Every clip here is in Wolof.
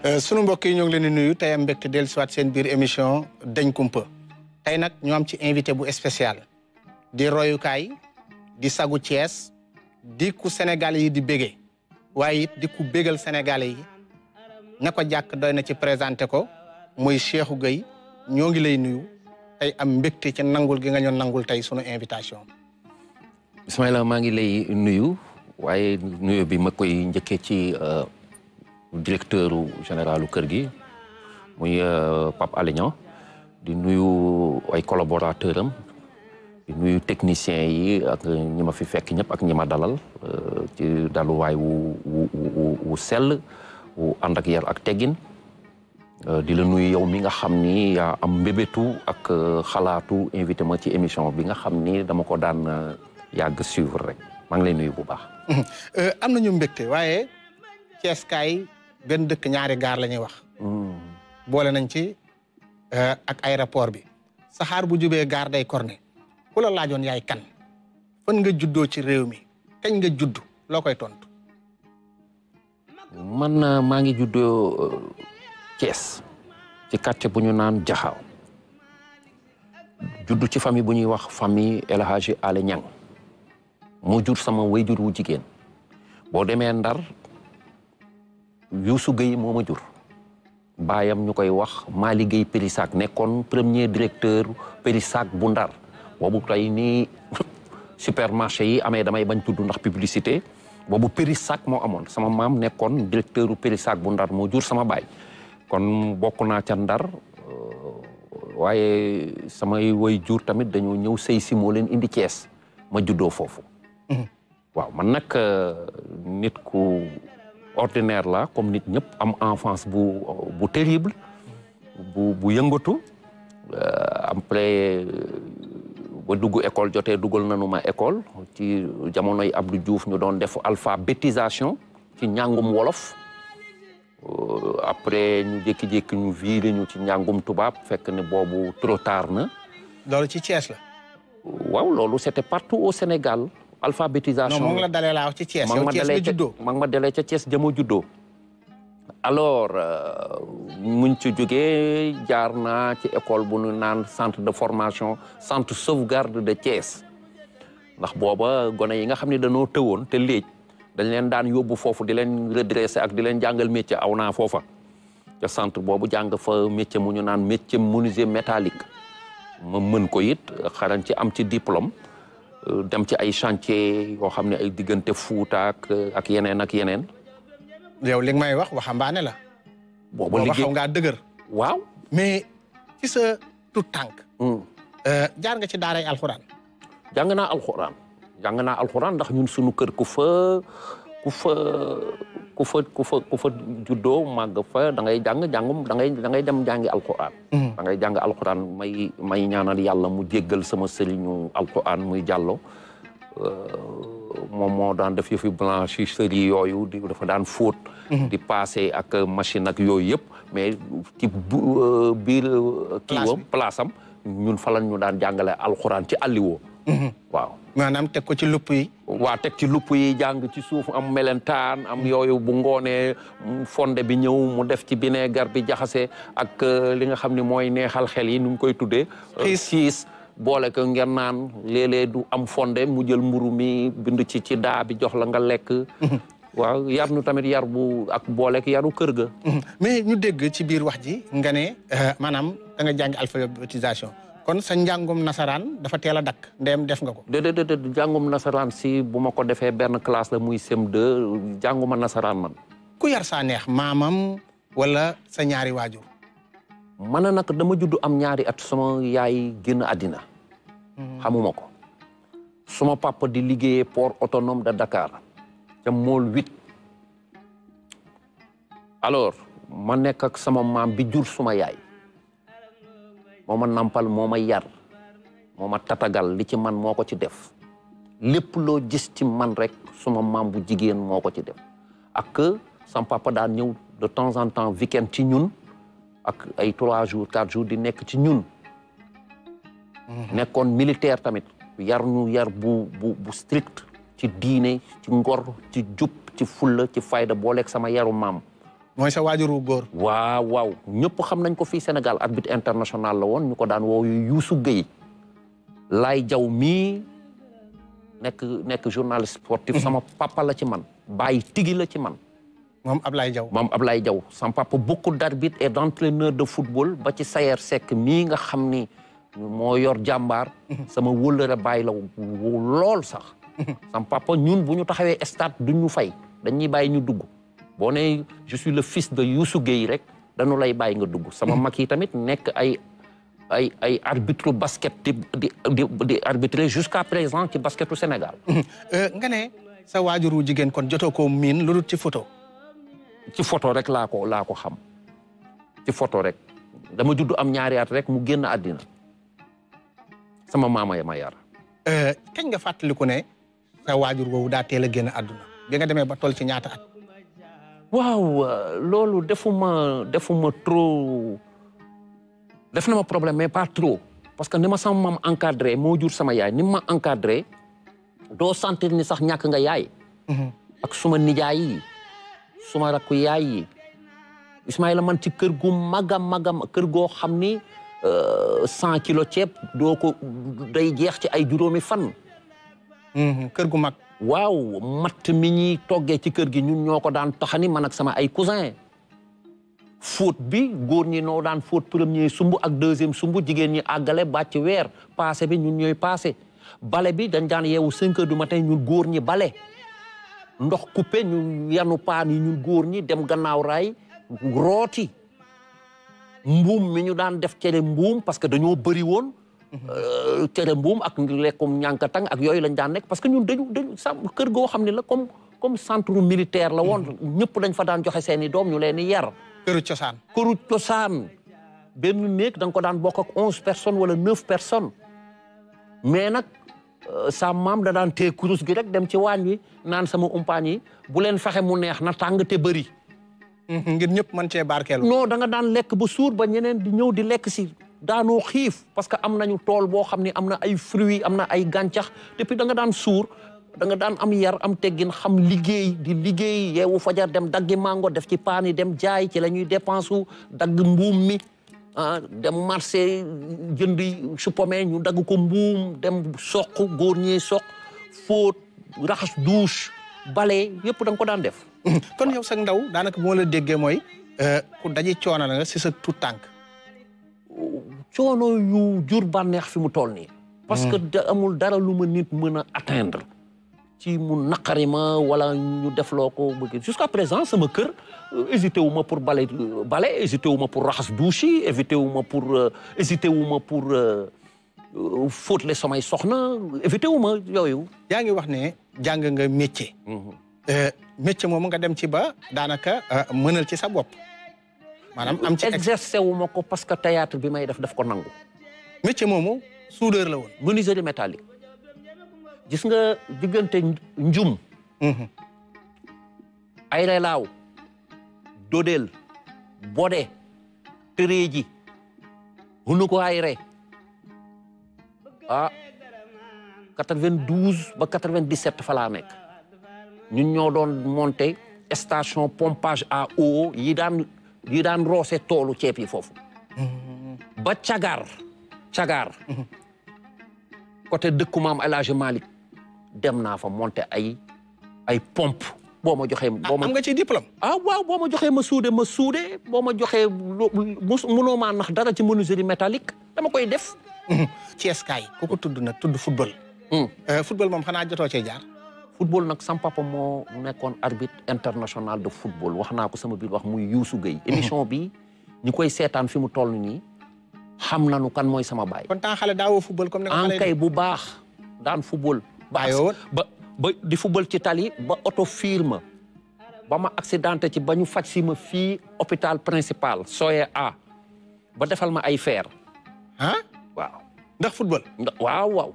sunu mbokk yi ñoo ngi leen di nuyu tey am mbégte dellusiwaat seen biir émission dañ kumpa tey nag ñu am ci invité bu spécial di royukaay di sagu Thiès di ku Sénégalais yi di bégee waaye it di ku bégal Sénégalais yi ña ko jàkk doy na ci présenté ko muy Cheikhou Gueye ñoo ngi lay nuyu tey am mbégte ci nangul gi nga ñoon nangul tey sunu invitation. Ismaïla maa ngi lay nuyu waaye nuyu bi ma koy njëkkee ci directeur généralu kër gi muy Pape Alé Niang di nuyu ay collaborateur am di nuyu technicien yi ak ñi ma fi fekk ñëpp ak ñi ma dalal ci daluwaay wu sell wu ànd ak yar ak teggin di la nuyu yow mi nga xam ni yaa am mbébétu ak xalaatu invité ma ci émission bi nga xam ni dama ko daan yàgg suivre rek maa ngi lay nuyu bu baax. am nañu mbégte waaye Thiès kaay benn dëkk ñaari gaar la ñuy wax. boole nañ ci ak aéroport bi saxaar bu jubee gaar day corné ku la laajoon yaay kan fan nga juddoo ci réew mi kañ nga judd loo koy tontu. man maa ngi juddoo Thiès ci quartier bu ñu naan Jaxaaw juddu ci famille bu ñuy wax famille El Hadji Alé Niang moo jur sama wayjur wu jigéen boo demee Ndar Youssou Gueye moo ma jur baayam ñu koy wax Mali Gueye Périssac nekkoon premier directeur Périssac bu Ndar boobu tey nii supermarché yi amee damay bañ tudd ndax publicité boobu Périssac moo amoon sama maam nekkoon directeur u Périssac bu Ndar moo jur sama baay kon bokk naa ca Ndar waaye samay wayjur tamit dañoo ñëw sëy si moo leen indi Thiès ma juddoo foofu waaw man nag nit ku ordinaire la comme nit ñëpp am enfance bu terrible bu yëngatu après ba dugg école jotee dugal nanu ma école ci jamonoy Abdou Diouf ñu doon def alphabétisation ci njàngum wolof après ñu jékki-jékki ñu viré ñu ci njàngum tubaab fekk ne boobu trop tard na. loolu ci Thiès la. waaw loolu c'était partout au Sénégal. alphabétisation non moo ngi la dalee laa wax ci Thiès. yow Thiès nga juddoo maa ngi ma dalee ca Thiès jëma juddoo. alors muñ ci jógee jaar naa ci école bu ñu naan centre de formation centre sauvegarde de Thiès ndax booba gone yi nga xam ne dañoo tëwoon te léegi dañ leen daan yóbbu foofu di leen redresser ak di leen jàngal métier aw naa foofa ca centre boobu jàng fa métier mu ñu naan métier menuisier métallique ma mën ko it xarañ ci am ci diplôme. dem ci ay chantier yoo xam ne ay diggante Fuuta ak yeneen ak yeneen. yow li nga may wax waxambaane la. booba liggéey xaw ngaa dëgër. waaw mais ci sa tout tànk. jaar nga ci daaray alxuraan. jàng naa alxuraan ndax ñun suñu kër ku fa juddoo màgg fa da ngay da ngay dem jàngi alxuraan. da ngay jàng alxuraan may ñaanal yàlla mu jéggal sama sëriñu alxuraan muy jàllo moom moo daan def yëfi blanchisserie yooyu dafa daan fóot. di passé ak machine ak yooyu yëpp mais ci biir kiiwam place am ñun fa lañ ñu daan jàngale alxuraan ci àlliwoo waaw maanaam teg ko ci lupp yi. waa teg ci lupp yi jàng ci suuf am melentaan am yooyu bu ngoonee fonde bi ñëw mu def ci vinaigre bi jaxase ak li nga xam ne mooy neexal xel yi nu mu koy tuddee. siis boole ko ngeen naan léeg-léeg du am fonde mu jël mburu mi bind ci daa bi jox la nga lekk. waaw yar nu tamit yar bu ak booleeg yaru kër ga. mais ñu dégg ci biir wax ji nga ne maanaam da nga jàng alphabétisation. kon sa njàngum nasaraan dafa teel a dakk ndéem def nga ko. déedéet njàngum nasaraan si bu ma ko defee benn classe la muy CM2 jànguma nasaraan man. ku yar saa neex maamam wala sa ñaari waajur. man nag dama judd am ñaari at sama yaay génn àddina. xamuma ko. suma papa di liggéeyee port autonome de Dakar. ca Môle 8. alors ma nekk ak sama maam bi jur suma yaay. moo ma nampal moo ma yar moo ma tatagal li ci man moo ko ci def lépp loo gis ci man rek suma maam bu jigéen moo ko ci def ak sama papa daan ñëw de temps en temps weekend ci ñun ak ay 3 jours 4 jours di nekk ci ñun nekkoon militaire tamit yar ñu yar bu strict ci diine ci ngor ci jub ci fulla ci fayda booleeg sama yaru maam mooy sa waajuru góor. waaw waaw ñëpp xam nañ ko fii Sénégal arbitre international la woon ñu ko daan woo Youssou Gueye. Laay Jaw mii nekk journaliste sportif sama papa la ci man. Baye Tigi la ci man. moom Ablaye Jaw. moom Ablaye Jaw sama papa beaucoup d'arbitres et d'entraîneurs de football ba ci Sayer Seck mii nga xam ni moo yor jàmbaar. sama wëllëre bàyyi la lool sax. sama papa ñun bu ñu taxawee stade duñ ñu fay dañuy bàyyi ñu dugg boo ne je suis le fils de Youssou Gueye rek dañu lay bàyyi nga dugg. sama mag yi tamit nekk ay arbitre basket di arbitrer jusqu'à présent ci basketu Sénégal. nga ne sa waajuru jigéen kon jotoo ko miin lu dul ci photo. ci photo rek laa ko xam ci photo rek dama judd am ñaari at rek mu génn àddina sama maama ya ma yar. kañ nga fàttaliku ne sa waajur woowu daa teel a génn àdduna bi nga demee ba toll ci ñaata at. waaw loolu defuma trop def na ma problème mais pas trop parce que ni ma sama maam encadré moo jur sama yaay ni ma encadré doo sentir ni sax ñàkk nga yaay. ak suma nijaay yi suma rakku yaay yi Ismaïla man ci kër gu magam kër goo xam ni 100 kilos ceeb doo ko day jeex ci ay juróomi fan. kër gu mag. waaw matt mi ñuy toggee ci kër gi ñun ñoo ko daan taxani man ak sama ay cousin fóot bi góor ñi noo daan fóot premier sumb ak deuxième sumb jigéen ñi àggale bàcc weer passé bi ñun ñooy passé bale bi dañ daan yeewu 5 heures du matin ñun góor ñi bale ndox coupé ñu yanu paan yi ñun góor ñi dem gannaaw raay rooti mbuum mi ñu daan def cere mbuum parce que dañoo bëri woon cere mbuum ak lekkum ñànkatang ak yooyu lañ daan nekk parce que ñun dañu kër goo xam ne la comme centre militaire la woon ñëpp dañ fa daan joxe seeni doom ñu leen di yar këru cosaan benn néeg da nga ko daan bokk ak 11 personnes wala 9 personnes mais nag sa maam da daan tee kurus gi rek dem ci waañ wi naan sama umpaañ yi bu leen fexe mu neex na tàng te bëri ngir ñëpp mën cee barkeelu. non da nga daan lekk ba suur ba ñeneen di ñëw di lekk si daanoo xiif parce que am nañu tool boo xam ne am na ay fruits am na ay gàncax depuis da nga daan suur da nga daan am yar am teggin xam liggéey di liggéey yeewu fajar dem daggi mango def ci paan yi dem jaay ci la ñuy dépense wu dagg mbuum mi dem marché jëndi supame ñu dagg ko mbuum dem soq góor ñee soq fóot raxas douche bale yëpp da nga ko daan def. kon yow sax ndaw daanaka bu ma la déggee mooy ku daji coono la nga si sa tout tànk. coono yu jur bànneex fi mu toll nii. parce que amul dara lu ma nit mën a atteindre. ci mu naqari ma wala ñu defloo ko bëgg jusqu'à présent sama kër hésité wu ma pour bale hésité wu ma pour raxas douche yi hésité wu ma pour fóotle samay soxna hésité wu ma yooyu. yaa ngi wax ne jàng nga métier. métier moomu nga dem ci ba daanaka mënal ci sa bopp. maanaam am ci exercer wu ma ko parce que théâtre bi may def ko nangu. métier moomu soudeur la woon. menuiserie métallique. gis nga diggante njum. ay relaaw. dodel. bode. tëreeji. hunu ko ay re. 92 ba 97 fa laa nekk. ñun ñoo doon monter station pompage à eau yi daan roose toolu ceeb yi foofu. ba cagar. côté dëkku maam El Hadj Malick dem naa fa monter ay pompe boo ma joxee. am nga ci diplôme. waaw boo ma joxee ma suude boo ma joxee mënoo maa nax dara ci menuiserie métallique dama koy def. Thiès kaay ku ko tudd nag tudd football. football moom xanaa jotoo cee jaar. football nag sam papa moo nekkoon arbitre international de football wax naa ko sama biir wax muy Youssou Gueye. émission bi ñi koy seetaan fi mu toll nii xam nañu kan mooy sama baay. kon temps xale daawoo football comme ni nga xale kay bu baax daan football. ba di football ci tali ba oto fiir ma ba ma accidenté ci ba ñu faj si ma fii hôpital principal Soye A ba defal ma ay fer. waaw ndax football. waaw.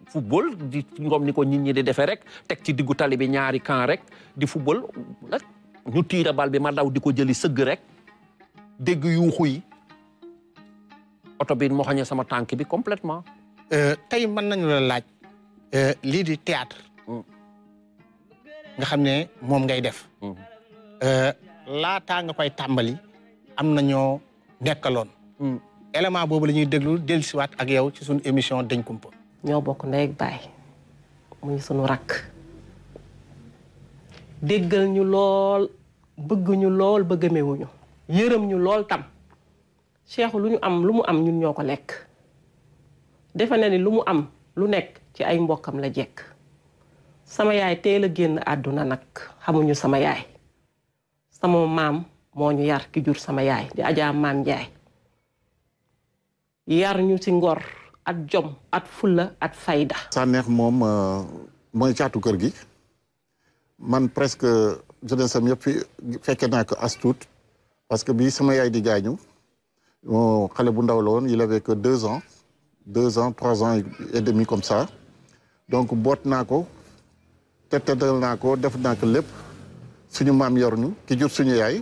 football di ngom ni ko nit ñi di defee rek teg ci diggu tali bi ñaari camp rek di football nag ñu tiira bal bi ma daw di ko jëli sëgg rek dégg yuuxu yi oto bi moo xañee sama tànk bi complètement tey mën nañu la laaj lii di théâtre nga xam ne moom ngay def laataa nga koy tàmbali am na ñoo nekkaloon élément boobu la ñuy déglu dellusiwaat ak yow ci suñu émission Dañ Kumpa. ñoo bokk ndey ak baay muy sunu rakk déggal ñu lool bëgg ñu lool ba gëmewuñu yërëm ñu lool tam Cheikh lu ñu am lu mu am ñun ñoo ko lekk defe na ni lu mu am lu nekk ci ay mbokkam la jekk sama yaay teel a génn àdduna nag xamuñu sama yaay sama maam moo ñu yar ki jur sama yaay di Adja Maam Njaay yar ñu ci ngor at jom at fulla at fayda. Sanex moom mooy caatu kër gi man presque jeunesse am yëpp fekke naa ko as tuut parce que bii sama yaay di gaañu xale bu ndaw la woon il avait que 2 ans 3 ans et demi comme ça donc boot naa ko tettetal naa ko def naa ko lépp suñu maam yor ñu ki jur suñu yaay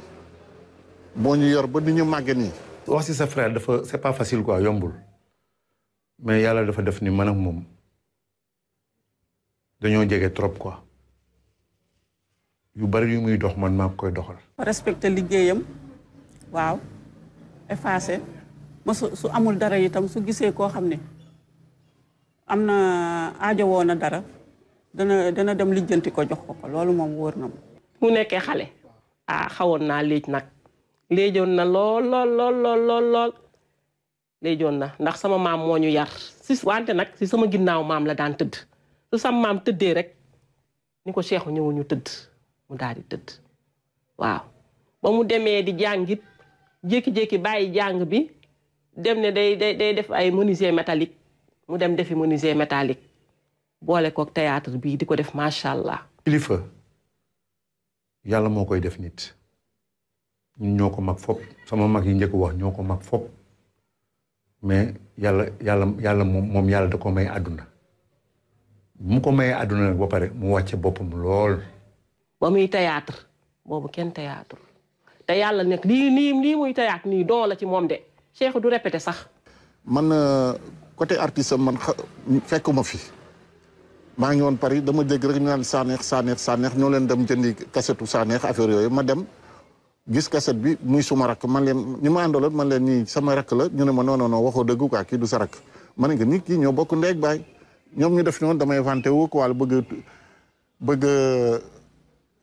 moo ñu yor ba ni ñu màggee nii. wax si sa frère dafa c'est pas facile quoi yombul mais yàlla dafa def ni man ak moom dañoo jege trop quoi yu bari yu muy dox man maa koy doxal. respecté liggéeyam waaw effacé ma su amul dara itam su gisee koo xam ne am na aajo woon na dara dana dem lijjanti ko jox ko loolu moom wóor na ma. mu nekkee xale xawoon naa léej nag léejoon na lool léejoon na ndax sama maam moo ñu yar wante nag si sama ginnaaw maam la daan tëdd su sama maam tëddee rek ni ko Cheikh ñëwuñu tëdd mu daal di tëdd waaw ba mu demee di jàngit jékki-jékki bàyyi jàng bi dem ne day def ay menuisier métallique mu dem defi menuisier métallique boole kook théâtre bii di ko def macha allah. kilifa yàlla moo koy def nit ñun ñoo ko mag fop sama mag yi njëkk wax ñoo ko mag fop mais yàlla moom yàlla da ko may àdduna mu ko mayee àdduna nag ba pare mu wàcce boppam lool. ba muy théâtre boobu kenn théâtre te yàlla nekk lii muy théâtre nii don la ci moom de Cheikh du répété sax. man côté artiste man fekkuma fi maa ngi woon Paris dama dégg rek ñu naan Sanex ñoo leen dem jëndi kasetu Sanex affaire yooyu ma dem gis kaset bi muy suma rakk man leen ñi ma àndaloon man leen nii sama rakk la ñu ne ma non waxoo dëgg quoi kii du sa rakk ma ne que nit ki ñoo bokk ndeeg baay ñoom ñu def noonu damay vanté wu quoi bëgg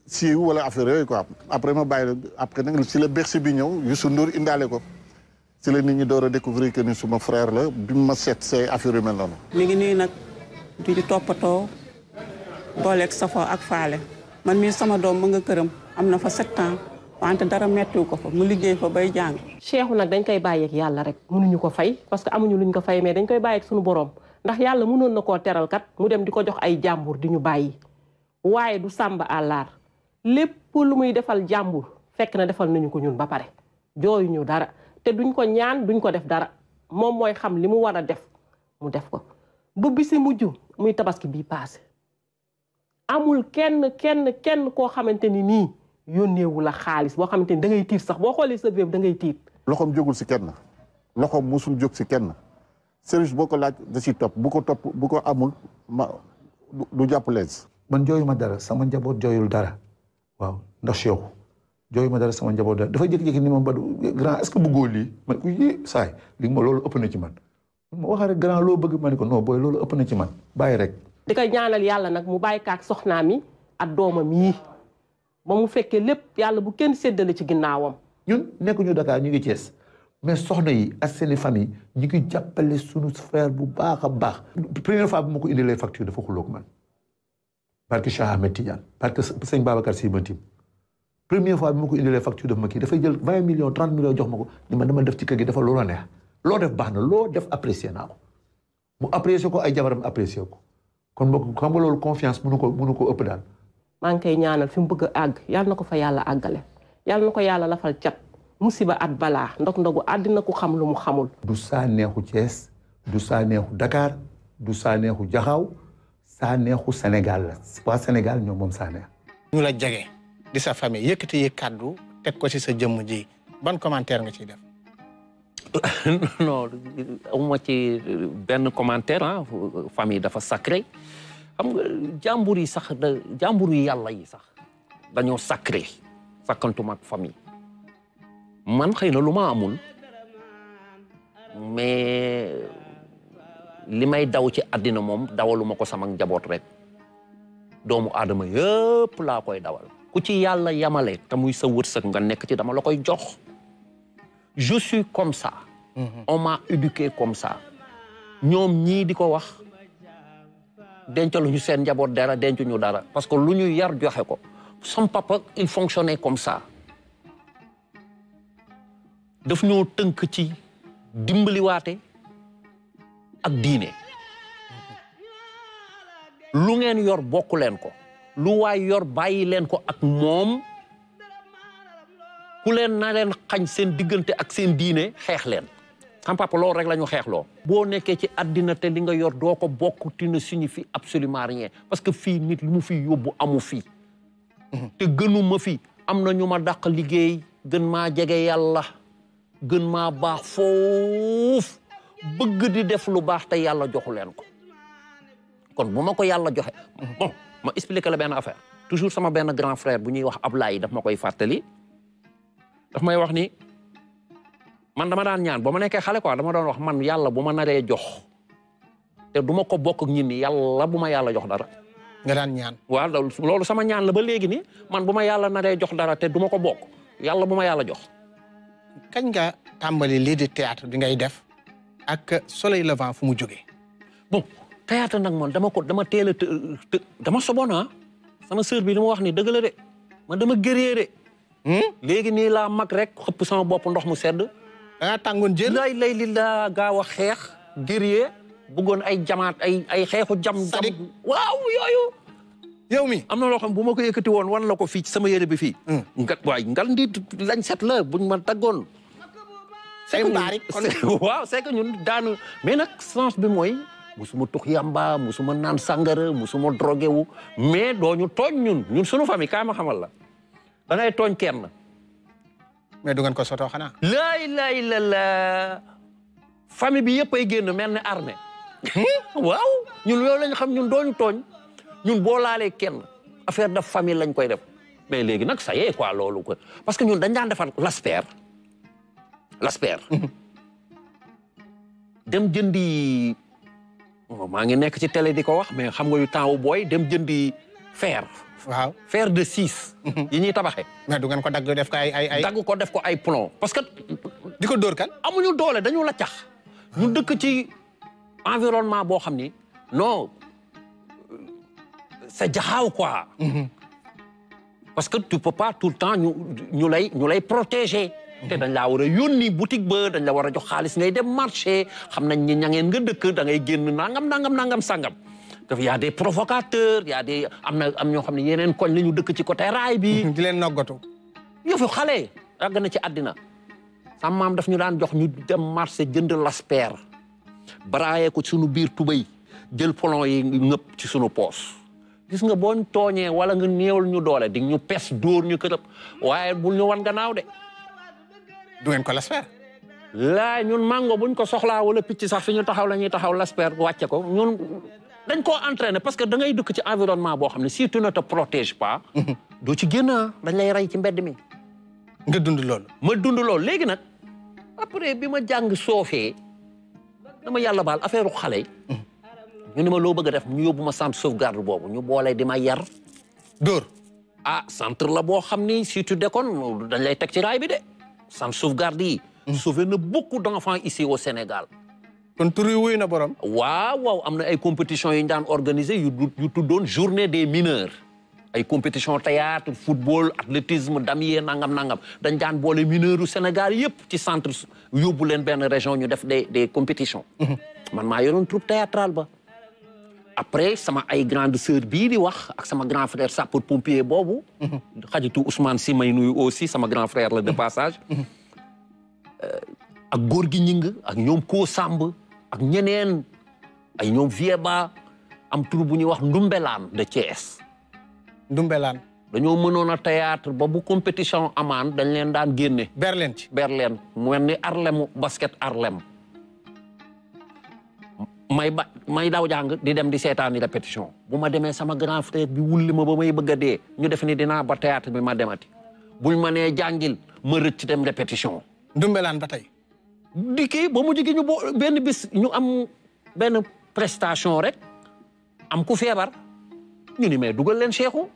siiw wala affaire yooyu quoi après ma bàyyi après nag si la Bercy bi ñëw Youssou Ndour indaale ko si la nit ñi door a découvrir que ni suma frère la bi ma seet see affaire yu mel noonu. mi ngi nii nag di toppatoo booleeg safoo ak faale man mii sama doom ma nga këram am na fa 7 ans wante dara mettiwu ko fa mu liggéey fa bay jàng. Cheikh nag dañ koy bàyyeeg yàlla rek mënuñu ko fay parce que amuñu luñ ko fay mais dañ koy bàyyeeg suñu borom ndax yàlla mënoon na koo teral kat mu dem di ko jox ay jàmbur di ñu bàyyi waaye du sàmba àllaar lépp lu muy defal jàmbur fekk na defal nañu ko ñun ba pare jooyuñu dara te duñ ko ñaan duñ ko def dara moom mooy xam li mu war a def mu def ko bu bisi mujj muy tabaski bii paase amul kenn koo xamante ni nii yónneewu la xaalis boo xamante ni da ngay tiit sax boo xoolee sa véeb da ngay tiit. loxoom jógul si kenn loxoom musul jóg si kenn service boo ko laaj da si topp bu ko amul du jàpp lees. man jooyu ma dara sama njaboot jooyul dara waaw ndax Cheikh jooyu ma dara sama njaboot dara dafa jékki-jékki ni ma ba grand est-ce que bëggoo lii man ko yii saay li ma loolu ëpp na ci man ma wax rek grand loo bëgg ma ne ko non booy loolu ëpp na ci man bàyyi rek. di ko ñaanal yàlla nag mu bàyyi kaak soxnaam yi ak doomam yii ba mu fekkee lépp yàlla bu kenn séddale ci ginnaawam. ñun nekkuñu Dakar ñu ngi Thiès mais soxna yi ak seeni famille ñu ngi jàppale sunu frère bu baax a baax. première fois bu ma ko indilee facture dafa xuloo ko man parce que Cheikh Ahmed Tidiane parce que sëñ Babacar Sy Bantim première fois bi ma ko indilee facture daf ma kii dafay jël 20 millions 30 millions jox ma ko ni ma dama def ci kër gi dafa loola neex loo def baax na loo def apprécier naa ko mu apprécier ko ay jabaram apprécier ko kon mbokk xam nga loolu confiance mënu ko ëpp daal. maa ngi koy ñaanal fi mu bëgg a àgg yàlla na ko fa yàlla àggale yàlla na ko yàlla lafal cat musiba at balaa ndog-ndogu àddina ko xam lu mu xamul. du Saneexu Thiès du Saneexu Dakar du Saneexu Jaxaaw Saneexu Sénégal la waa Sénégal ñoom moom Saneex. ñu la jege di sa famille yëkkati kàddu teg ko ci sa jëmm ji ban commentaire nga ciy def. non amuma ci benn commentaire ah famille dafa sacré xam nga jàmbur yi sax jàmbur yi yàlla yi sax dañoo sacré sakkantuma ak famille man xëy na lu ma amul mais li may daw ci àddina moom dawaluma ko sama njaboot rek doomu aadama yëpp laa koy dawal ku ci yàlla yamale te muy sa wërsëg nga nekk ci dama la koy jox je suis comme ça on m'a éduqué comme ça ñoom ñii di ko wax dencaluñu seen njaboot dara dencuñu dara parce que lu ñu yar joxe ko son papa il fonctionnait comme ça daf ñoo tënk ci dimbaliwaate ak diine lu ngeen yor bokk leen ko lu waay yor bàyyi leen ko ak moom ku leen na leen xañ seen diggante ak seen diine xeex leen xam papa loolu rek la ñu xeexloo boo nekkee ci àddina te li nga yor doo ko bokk tu ne signifie absolument rien parce que fii nit lu mu fi yóbbu amu fii te gënuma fi am na ñu ma dàq liggéey gën maa jege yàlla gën maa baax foofu bëgg di def lu baax te yàlla joxu leen ko kon bu ma ko yàlla joxe bon ma expliquer la benn affaire toujours sama benn grand frère bu ñuy wax Ablaye daf ma koy fàttali daf may wax ni man dama daan ñaan ba ma nekkee xale quoi dama doon wax man yàlla bu ma naree jox te du ma ko bokk ak ñin ni yàlla bu ma yàlla jox dara nga daan ñaan waaw loolu sama ñaan la ba léegi ni man bu ma yàlla naree jox dara te du ma ko bokk yàlla bu ma yàlla jox kañ nga tàmbali lii di théâtre di ngay def ak soleil levant fu mu jógee bon théâtre nag man dama teel a dama soboon sama sœur bi li ma wax ni dëgg la de man dama gëree de léegi nii laa mag rek xëpp sama bopp ndox mu sedd da ngaa tàngoon jël lay li laa gaaw a xeex gëree bëggoon ay jamaat ay xeexu jam waaw yooyu yow mi am na loo xam bu ma ko yëkkati woon wan la ko fii ci sama yére bi fii ngal ndi lañ set la buñ ma taggoon say mbaari kon waaw c'est que ñun daanu mais nag sens bi mooy musuma tux yamba musuma naan sàngara musuma drogué wu mais dooñu tooñ ñun sunu famille kaa ma xamal la da ngay tooñ kenn mais du ngeen ko sotoo xanaa laay la famille bi yëpp ay génn mel ne armée waaw ñun loolu lañ xam ñun dooñu tooñ ñun boo laalee kenn affaire de famille lañ koy def mais léegi nag ça y est quoi loolu ko parce que ñun dañ daan defar l'asper dem jëndi maa ngi nekk ci télé di ko wax mais xam nga yu temps wu booy dem jëndi fer waaw fer de 6 yi ñuy tabaxee mais du ngeen ko dagg def ko ay dagg ko def ko ay plomb parce que di ko dóor kan amuñu doole dañu la cax ñu dëkk ci environnement boo xam ni non c'est jaxaaw quoi parce que tu peux pas tout le temps ñu lay protéger te dañ laa war a yónni boutique ba dañ la war a jox xaalis ngay dem marché xam nañ ñi ña ngeen nga dëkk da ngay génn nangam sangam y a des provocateurs y a des am ñoo xam ne yeneen koñ la ñu dëkk ci côté raay bi di leen noggatu yëfu xale yàgg na ci àddina sama maam daf ñu daan jox ñu dem marché jënd l'asper baraayee ko sunu biir tubéy jël polon yi ngëpp ci sunu poos gis nga booñ tooñee wala nga néewal ñu doole di ñu pes dóor ñu kërëb waaye bul ñu wan gannaaw de du ngeen ko l'asper laa ñun mango buñ ko soxlaa wala picc sax fi ñu taxaw la ñuy taxaw l'asper wàcce ko ñun dañ koo entraîner parce que da ngay dëkk ci environnement boo xam ne si tu ne te protèges pas doo ci génn dañ lay rey ci mbedd mi nga dund loolu ma dund loolu léegi nag après bi ma jàng soofee dama yàlla baal affaire u xale ñu ni ma loo bëgg a def ñu yóbbu ma centre sauvegarde boobu ñu boole di ma yar dóor centre la boo xam ni si tu déconnes dañ lay teg ci raay bi de centre sauvegarde yi sauvé na beaucoup d'enfants ici au Sénégal kon tur yi wuyu na borom waaw am na ay compétitions yu ñu daan organiser yu tuddoon journée des mineurs ay compétition théâtre football athlétisme damier nangam dañ daan boole mineurs u Sénégal yëpp ci centre yóbbu leen benn région ñu def des compétitions man maa yoroon troupe théâtrale ba après sama ay grande sœur bii di wax ak sama grand frère sapeur pompier boobu xajitu Ousmane Sy may nuyu aussi sama grand frère la de passage ak góor gi ñing ak ñoom koo Samb ak ñeneen ay ñoom Vieba am tur bu ñuy wax Ndumbelaan de Thiès Ndumbelaan dañoo mënoon a théâtre ba bu compétition amaan dañ leen daan génne Berlin ci Berlin mu mel ni Harlem basket Harlem may daw jàng di dem di seetaani répétition bu ma demee sama grand frère bi wulli ma ba may bëgg a dee ñu def ni dinaa ba théâtre bi ma demati buñ ma nee jàngil ma rëcc dem répétition. Ndumbelaan ba tey. di kii ba mu jigi ñu benn bis ñu am benn prestation rek am ku feebar ñu ni mais dugal leen Cheikhou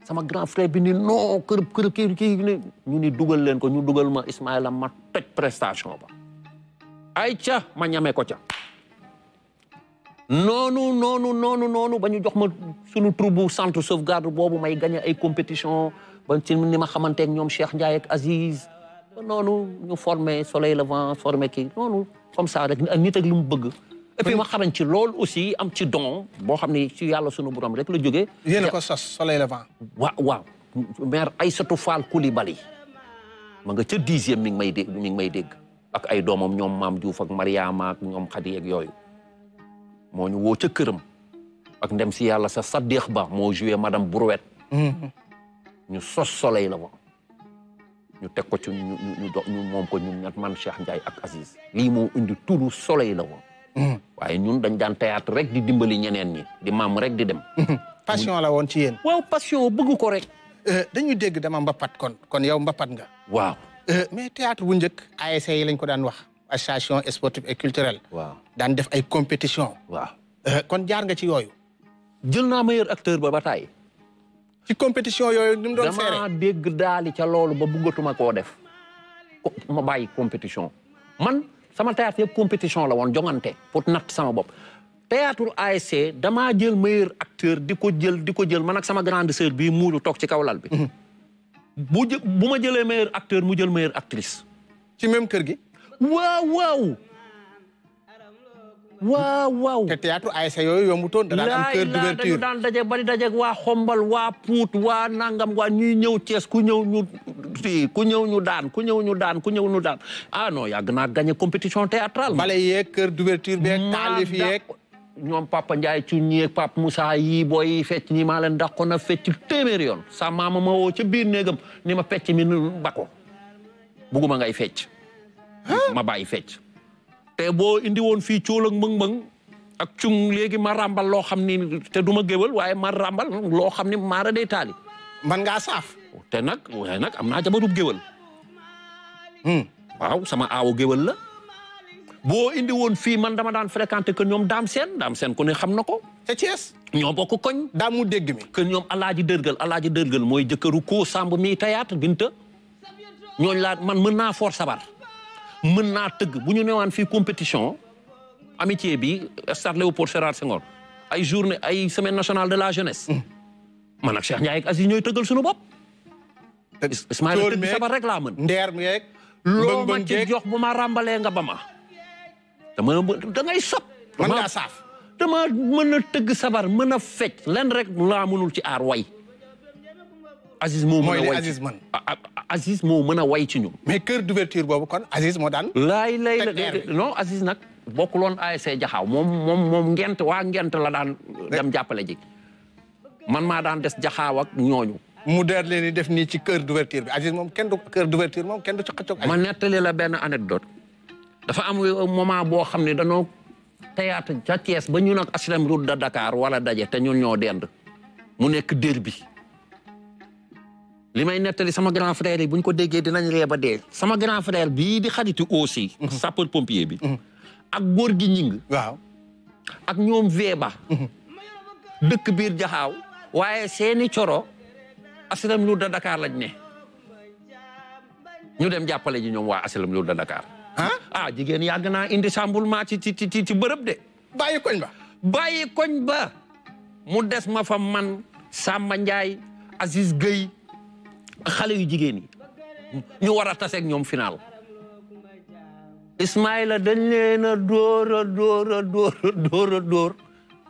sama grand frère bi ni non kër kii ñu ni dugal leen ko ñu dugal ma Ismaïla ma toj prestation ba ay ca ma ñame ko ca noonu ba ñu jox ma sunu troupe centre sauvegarde boobu may gagné ay compétition ba ci ni ma xamante ak ñoom Cheikh Ndiaye ak Aziz noonu ñu formé Soleil Levant formé kii noonu comme ça rek nit ak lu mu bëgg et puis ma xarañ ci loolu aussi am ci don boo xam ne ci yàlla sunu borom rek la jógee. yéen a ko sos Soleil Levant. waaw maire Aïssatou Fall Coulibaly ma nga ca 10e mi ngi may dégg ak ay doomam ñoom Maam Diouf ak Mariama ak ñoom Khady ak yooyu moo ñu woo ca këram ak ndem si yàlla sa Saddeex Ba moo joué madame Brouette. ñu sos Soleil Levant ñu teg ko ci ñu moom ko ñun ñett man Cheikh Ndiaye ak Aziz lii moo indi turu Soleil Levant. waaye ñun dañ daan théâtre rek di dimbali ñeneen ñi di maam rek di dem. passion la woon ci yéen. waaw passion bëgg ko rek. dañu dégg dama mbapat kon yow mbapat nga. waaw. mais théâtre bu njëkk ASC yi lañ ko daan wax association sportive et culturelle. waaw daan def ay compétition. waaw. kon jaar nga ci yooyu. jël naa meilleur acteur ba taay. ci compétition yooyu ni mu doon seere damaa dégg daali ca loolu ba bëggatuma koo def ma bàyyi compétition man sama théâtre yëpp compétition la woon jongante pour natt sama bopp théâtre ASC damaa jël meilleur acteur di ko jël man ak sama grande sœur bii muulu toog ci kaw lal bi bu ma jëlee meilleur acteur mu jël meilleure actrice ci même kër gi waaw te théâtre ASC yooyu yombutoon da daan am cœur d'ouverture dañu daan daje bari daje waa Xombal waa Pout waa nangam waa ñuy ñëw Thiès ku ñëw ñu daan ah non yàgg naa gagné compétition théâtrale bale yeeg cœur d'ouverture beeg taalif yeeg ñoom Papa Ndiaye cu ñeeg Papa Moussa yi booy fecc ñi maa leen dàqoon a fecc téeméeri yoon sa maama ma woo ca biir néegam ni ma fecc mi bako bugguma ngay fecc ma bàyyi fecc te boo indi woon fii cóol ak mbëng-mbëng ak cung léegi ma ràmbal loo xam ni te du ma géwal waaye ma ràmbal loo xam ni maara day taali man ngaa saaf te nag waaye nag am naa jabarub géwal waaw sama aawo géwal la boo indi woon fii man dama daan fréquenté que ñoom daam seen ku ne xam na ko te Thiès ñoo bokk koñ daam mu dégg mi que ñoom alaaji dërgal mooy jëkkëru koo samb mi théâtre binta ñooñu laa man mën naa for sabar mën naa tëgg bu ñu newaan fii compétition amitié bi stade Léopold Sédar Senghor ay journée ay semaine nationale de la jeunesse man ak Cheikh Ndiaye ak Aziz ñooy tëggal suñu bopp Ismaïla tëgg sabar rek laa mën ndeer mi yeeg loo ma ci jox bu ma ràmbalee nga ba ma da ngay sob man ngaa saaf dama mën a tëgg sabar mën a fecc len rek laa mënul ci aar way Aziz moo mën a way Aziz moo mën a way ci ñun. mais cœur d'ouverture boobu kon Aziz moo daan. laay non Aziz nag bokkuloon ASC Jaxaaw moom ngent waa ngent la daan dem jàppale ji man maa daan des Jaxaaw ak ñooñu. mu der leen di def nii ci cœur d'ouverture bi Aziz moom kenn du cœur d'ouverture moom kenn du ci xëccoog. ma nettali la benn anecdote dafa am moment boo xam ne danoo théâtre ca Thiès ba ñu nag HLM route de Dakar wala daje te ñun ñoo dend mu nekk derby li may nettali sama grand frère yi bu ñu ko déggee dinañ ree ba dee sama grand frère bii di xaritu aussi sapeur pompier bi ak góor gi ñing waaw ak ñoom Véba dëkk biir Jaxaaw waaye seeni coro HLM route de Dakar lañ ne ñu dem jàppale ji ñoom waa HLM route de Dakar jigéen yàgg naa indi chamboulement ci bërëb de bàyyi koñ ba mu des ma fa man Samba Ndiaye Aziz Gueye xale yu jigéen yi ñu war a taseeg ñoom final Ismaïla dañ leen a dóor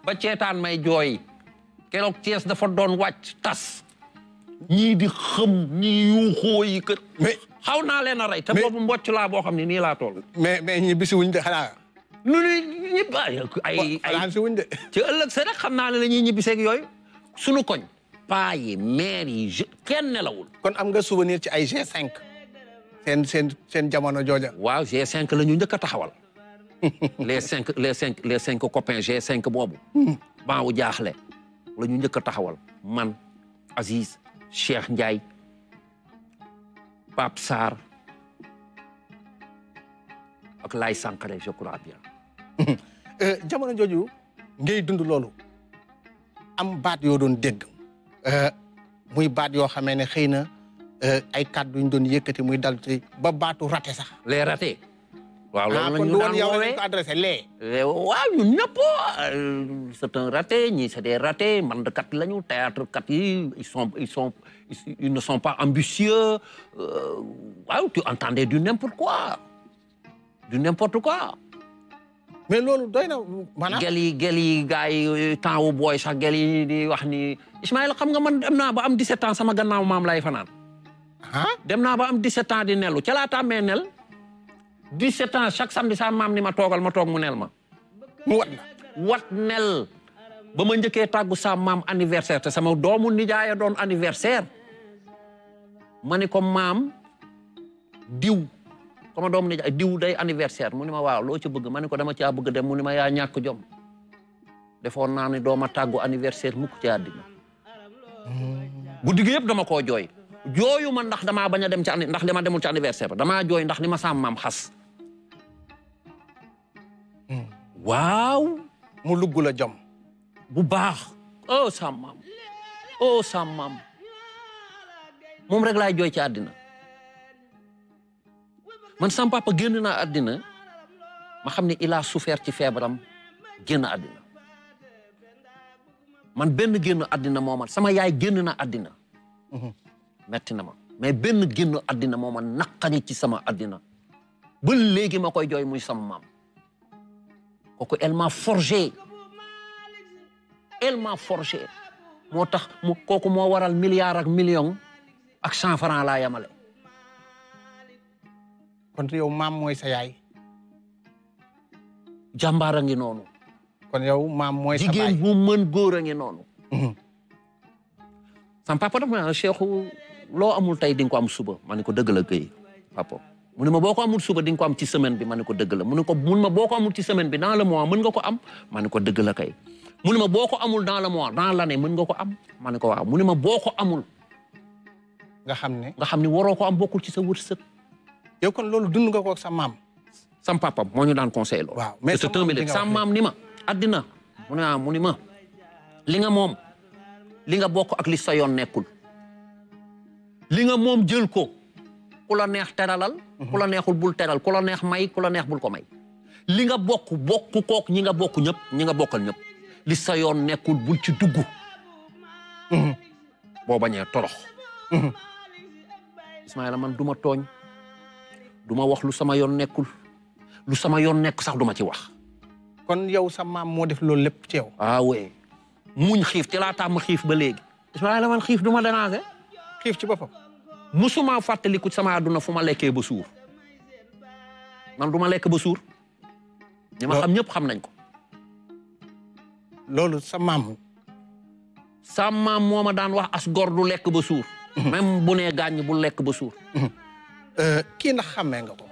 ba ceetaan may jooy keroog Thiès dafa doon wàcc tas ñii di xëm ñii yuuxoo yi kër mais xaw naa leen a rey te boobu mbocc laa boo xam ne nii laa toll mais ñi bisi wuñ de xanaa nu ni ñëpp ay si wuñ de ci ëllëg sa rek xam naa ne la ñuy ñibbiseeg yooyu sunu koñ paa yi maire yi kenn nelawul kon am nga souvenir ci ay G5 seen jamono jooja waaw G5 la ñu njëkk a taxawal les cinq copains G5 boobu baawu jaaxle la ñu njëkk a taxawal man Aziz Cheikh Ndiaye Pape Sarr ak Laye Sankharé je crois bien. jamono jooju ngay dund loolu am baat yoo doon dégg muy baat yoo xamee ne xëy na ay kàddu ñu doon yëkkati muy dal ci ba baatu raté sax. les ratés. waaw loolu la kon ñu du daan woon yow woowee lañ ko adressé lee. waaw ñun ñëpp c'est un raté ñii c'est des ratés mandkat lañu théâtre kat yi ils ne sont pas ambitieux waaw tu entendais du n'importe quoi mais loolu doy na maanaam. gel yi gars yi temps wu booy sax gel yi di wax ni Ismaïla xam nga man dem naa ba am 17 ans sama gannaaw maam lay fanaan. dem naa ba am 17 ans di nelu ca laa tàmmee nel 17 ans chaque samedi sa maam ni ma toogal ma toog mu nel ma. mu wat la. wat nel ba ma njëkkee tàggu sa maam anniversaire te sama doomu nijaaya doon anniversaire ma ni ko maam diw sama doomu nijaay diw day anniversaire mu ni ma waaw loo ci bëgg ma ni ko dama caa bëgg dem mu ni ma yaa ñàkk jom defoon naa ni dooma tàggu anniversaire mukk ci àddina guddi gi yëpp dama koo jooy jooyu ma ndax damaa bañ a dem ci ndax li ma demul ci anniversaire ba damaa jooy ndax li ma sam maam xas waaw mu lugg la jom bu baax oh sam maam moom rek laay jooy ci àddina man sam papa génn naa àddina ma xam ne il a souffert ci feebaram génn àddina man benn génn àddina moo ma sama yaay génn na àddina metti na ma mais benn génn àddina moo ma naqari ci sama àddina ba léegi ma koy jooy muy sama maam kooku elle m'a forgé moo tax kooku moo waral milliard ak million ak 100 francs laa yamale kon yow maam mooy sa yaay. jàmbaar a ngi noonu. kon yow maam mooy sa baay jigéen bu mën góor a ngi noonu. sama papa dafa ma Cheikhou loo amul tey di nga ko am suba ma ne ko dëgg la Guèye papa mu ne ma boo ko amul suba di nga ko am ci semaine bi ma ne ko dëgg la mu ne ma boo ko amul ci semaine bi dans le mois mën nga ko am ma ne ko dëgg la kay mu ne ma boo ko amul dans le mois dans l'année mën nga ko am ma ne ko waaw mu ne ma boo ko amul. nga xam ne waroo ko am bokkul ci sa wërsëg. yow kon loolu dund nga ko ak sa maam. sam papa moo ñu daan conseil loolu. waaw mais sa maam ni ma addina mu ni ma li nga moom li nga bokk ak li sa yoon nekkul li nga moom jël ko ku la neex teralal ku la neexul bul teral ku la neex may ku la neex bul ko may li nga bokk kook ñi nga bokk ñëpp ñi nga bokkal ñëpp li sa yoon nekkul bul ci dugg boo bañee torox Ismaïla man duma tooñ duma wax lu sama yoon nekkul lu sama yoon nekk sax duma ci wax kon yow sa maam moo def loolu lépp ci yow. ah oui muñ xiif ci laa tàmm xiif ba léegi Ismaïla man xiif duma déranger xiif ci boppam. musuma fàttaliku sama àdduna fu ma lekkee ba suur man duma lekk ba suur ñi ma xam ñëpp xam nañ ko loolu sa maam moo ma daan wax as gor du lekk ba suur même bu nee gaañ bu lekk ba suur kii ndax xàmmee nga ko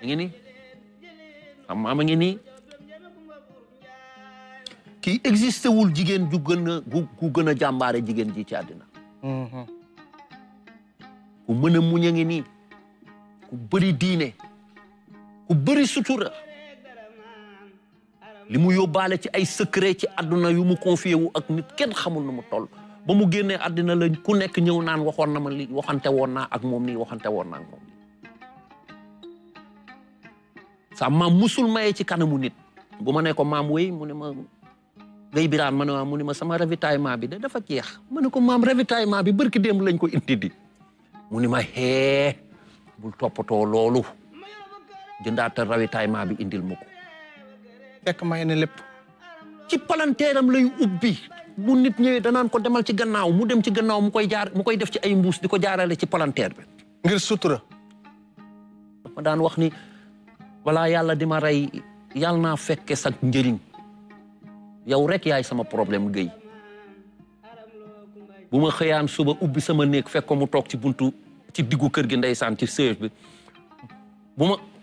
ngi nii sam maam a ngi nii kii existé wul jigéen ju gën a jàmbaare jigéen ji ci àddina ku mën a muñ a ngi nii ku bëri diine ku bëri sutura li mu yóbbaale ci ay secret ci àdduna yu mu confié wu ak nit kenn xamul nu mu toll ba mu génnee àddina la ku nekk ñëw naan waxoon na ma li waxante woon naa ak moom nii waxante woon naa ak moom sa maam musul maye ci kanamu nit bu ma ne ko maam wéy mu ne ma Guèye Birane ma ne mu ne ma sama ravitaillement bi de dafa jeex ma ne ko maam ravitaillement bi barki démb lañ ko indi di mu ni ma hee bul toppatoo loolu jëndaatal ravitaillement bi indil ma ko fekk may na lépp ci palanteeram lay ubbi bu nit ñëwee danaan ko demal ci gannaaw mu dem ci gannaaw mu koy def ci ay mbuus di ko jaarale ci palanteer bi ngir sutura ma daan wax ni wala yàlla di ma rey yàlla naa fekke sax njëriñ yow rek yaay sama problème Guèye bu ma xëyaan suba ubbi sama néeg fekk ko mu toog ci buntu ci diggu kër gi ndeysaan ci sëy bi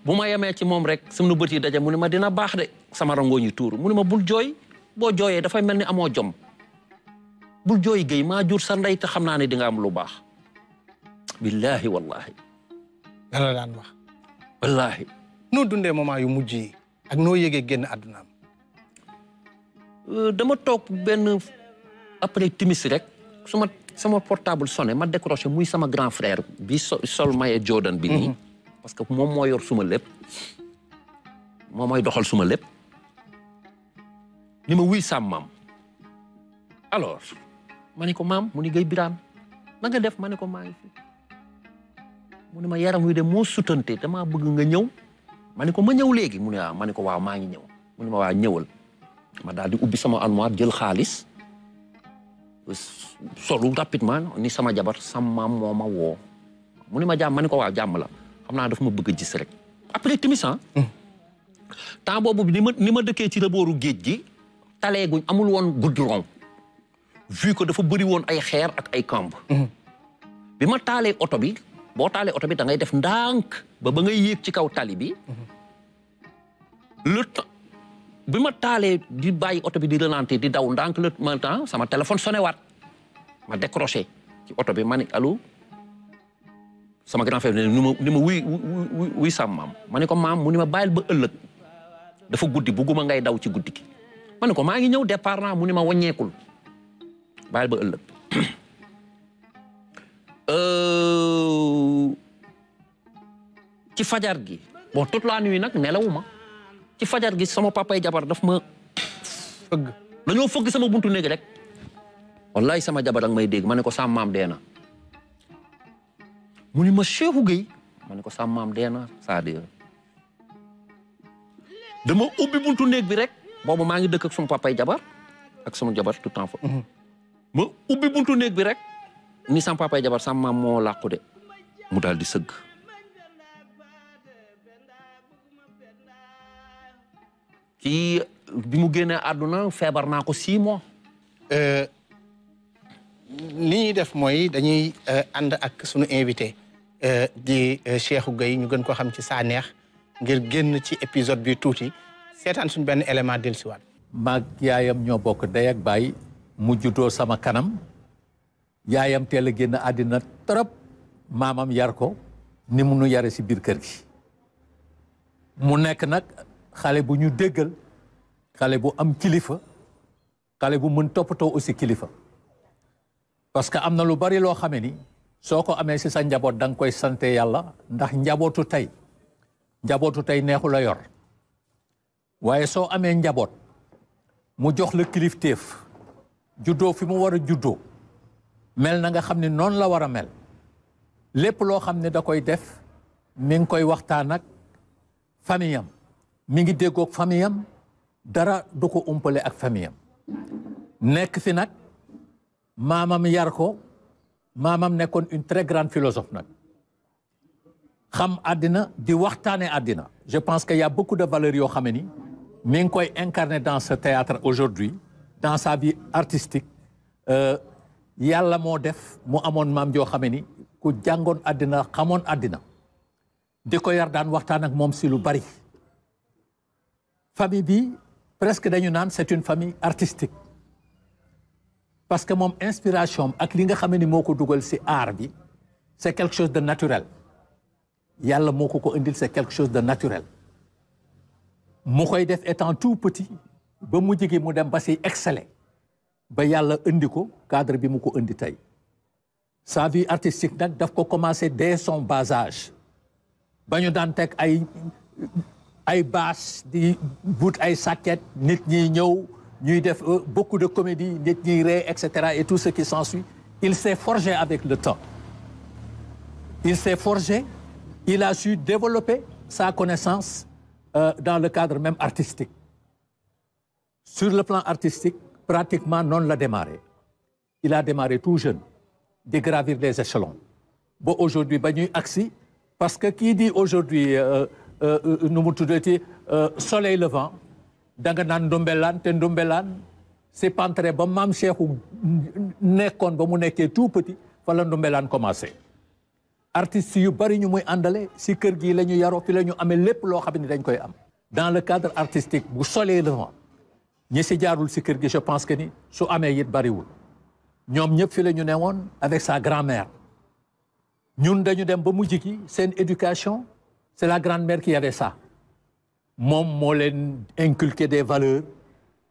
bu ma yemee ci moom rek sama bët yi daje mu ne ma dina baax de sama rangoo ñi tuuru mu ne ma bul jooy boo jooyee dafay mel ni amoo jom bul jooy Guèye maa jur sa ndey te xam naa ne di nga am lu baax billahi wallahi. la daan wax. wallahi. noo dundee moment yu mujj yi ak noo yëgee génn àddunaam. dama toog benn après timis rek sama portable sonné ma décroché muy sama grand frère bi sol maye Jordan bi nii. parce que moom moo yor suma lépp moom mooy doxal suma lépp. ni ma wuy sam maam. alors ma ne ko maam mu ni Gueye Birame na nga def ma ne ko maa ngi fi. mu ne ma yaram wi de moo sutante damaa bëgg nga ñëw. ma ne ko ma ñëw léegi mu ne waaw ma ne ko waaw maa ngi ñëw mu ne ma waa ñëwal. ma daal di ubbi sama armoire jël xaalis solu rapidement ni sama jabar sama maam moo ma woo mu ni ma jàmm ma ne ko waaw jàmm la xam naa daf ma bëgg a gis rek après timis temps boobu ni ma dëkkee ci rebooru géej gi taleeguñ amul woon goudron vu que dafa bëri woon ay xeer ak ay kamb bi ma taalee oto bi boo taalee oto bi da ngay def ndànk ba ngay yéeg ci kaw tali bi le temps bi ma taalee di bàyyi oto bi di ralentir di daw ndànk le temps sama téléphone sonné waat ma décroché ci oto bi ma ne allo sama grand frère ni ma wuy sam maam ma ne ko maam mu ni ma bàyyil ba ëllëg dafa guddi bugguma ngay daw ci guddi gi ma ne ko maa ngi ñëw départ naa mu ni ma wàññeekul bàyyil ba ëllëg ci fajar gi bon toute la nuit nag nelawuma ci fajar gi sama papay jabar daf ma fëgg dañoo fëgg sama buntu néeg rek wallahi sama jabar ak may dégg ma ne ko sam maam dee na mu ni ma Cheikhou Gueye ma ne ko sam maam dee na c'est-à-dire dama ubbi buntu néeg bi rek boobu maa ngi dëkk ak sama papay jabar ak sama jabar tout temps fa ma ubbi buntu néeg bi rek ni sama papay jabar sam maam moo làqu de mu daal di sëgg kii bi mu génnee àdduna feebar naa ko 6 mois. li ñuy def mooy dañuy ànd ak sunu invité di Cheikhou Gueye ñu gën ko xam ci Sanekh ngir génn ci épisode bi tuuti seetaan suñu benn élément dellusiwaat. maag yaayam ñoo bokk ndey ak baay mu juddoo sama kanam yaayam teel a génn àddina trop maamam yar ko ni mu nu yare si biir kër gi mu nekk nag xale bu ñu déggal xale bu am kilifa xale bu mën toppatoo aussi kilifa parce que am na lu bari loo xamee ni soo ko amee si sa njaboot da nga koy sante yàlla ndax njabootu tey neexu la yor waaye soo amee njaboot mu jox la kilifteef juddoo fi mu war a juddoo mel na nga xam ne noonu la war a mel lépp loo xam ne da koy def mi ngi koy waxtaan ak famille am mi ngi déggoog famille am dara du ko umpale ak famille am nekk fi nag maamam yar ko maamam nekkoon une très grande philosophe nag xam àddina di waxtaane àddina je pense qu'il y a beaucoup de valeurs yoo xam ne ni mi ngi koy incarner dans ce théâtre aujourd'hui dans sa vie artistique yàlla moo def mu amoon maam joo xam ne ni ku jàngoon àddina xamoon àddina di ko yar daan waxtaan ak moom si lu bari famille bi presque dañu naan c'est une famille artistique parce que moom inspiration ak li nga xam ni moo ko dugal si art bi c'est quelque chose de naturel yàlla moo ko indil c'est quelque chose de naturel mu koy def étant tout petit ba mu jigi mu dem ba si exceller ba yàlla indi ko cadre bi mu ko indi tey sa vie artistique nag daf ko commencer dès son bas âge ba ñu daan teg ay bâche di but ay sàkket nit ñi ñëw ñuy def beaucoup de comédie nit ñi ree etc. et tout ce qui s'ensuit il s'est forgé avec le temps il s'est forgé il a su développer sa connaissance dans le cadre même artistique sur le plan artistique pratiquement noonu la démarré il a démarré tout jeune de gravir les échelons ba aujourd'hui ba ñuy agsi parce que kii di aujourd'hui nu mu tuddati soleil levant da nga naan ndumbelaan te ndumbelaan c'est pentré ba maam Cheikhou nekkoon ba mu nekkee tout petit fa la ndumbelaan commencé artistes yu bari ñu muy àndale si kër gi la ñu yaroo fi la ñu amee lépp loo xam ne dañ koy am dans le cadre artistique bu soleil levant ñi si jaarul si kër gi je pense que ni su amee it bariwul ñoom ñëpp fi la ñu newoon avec sa grand-mère ñun dañu dem ba mujj gi seen éducation c'est la grand-mère qui avait ça moom moo leen inculquer des valeurs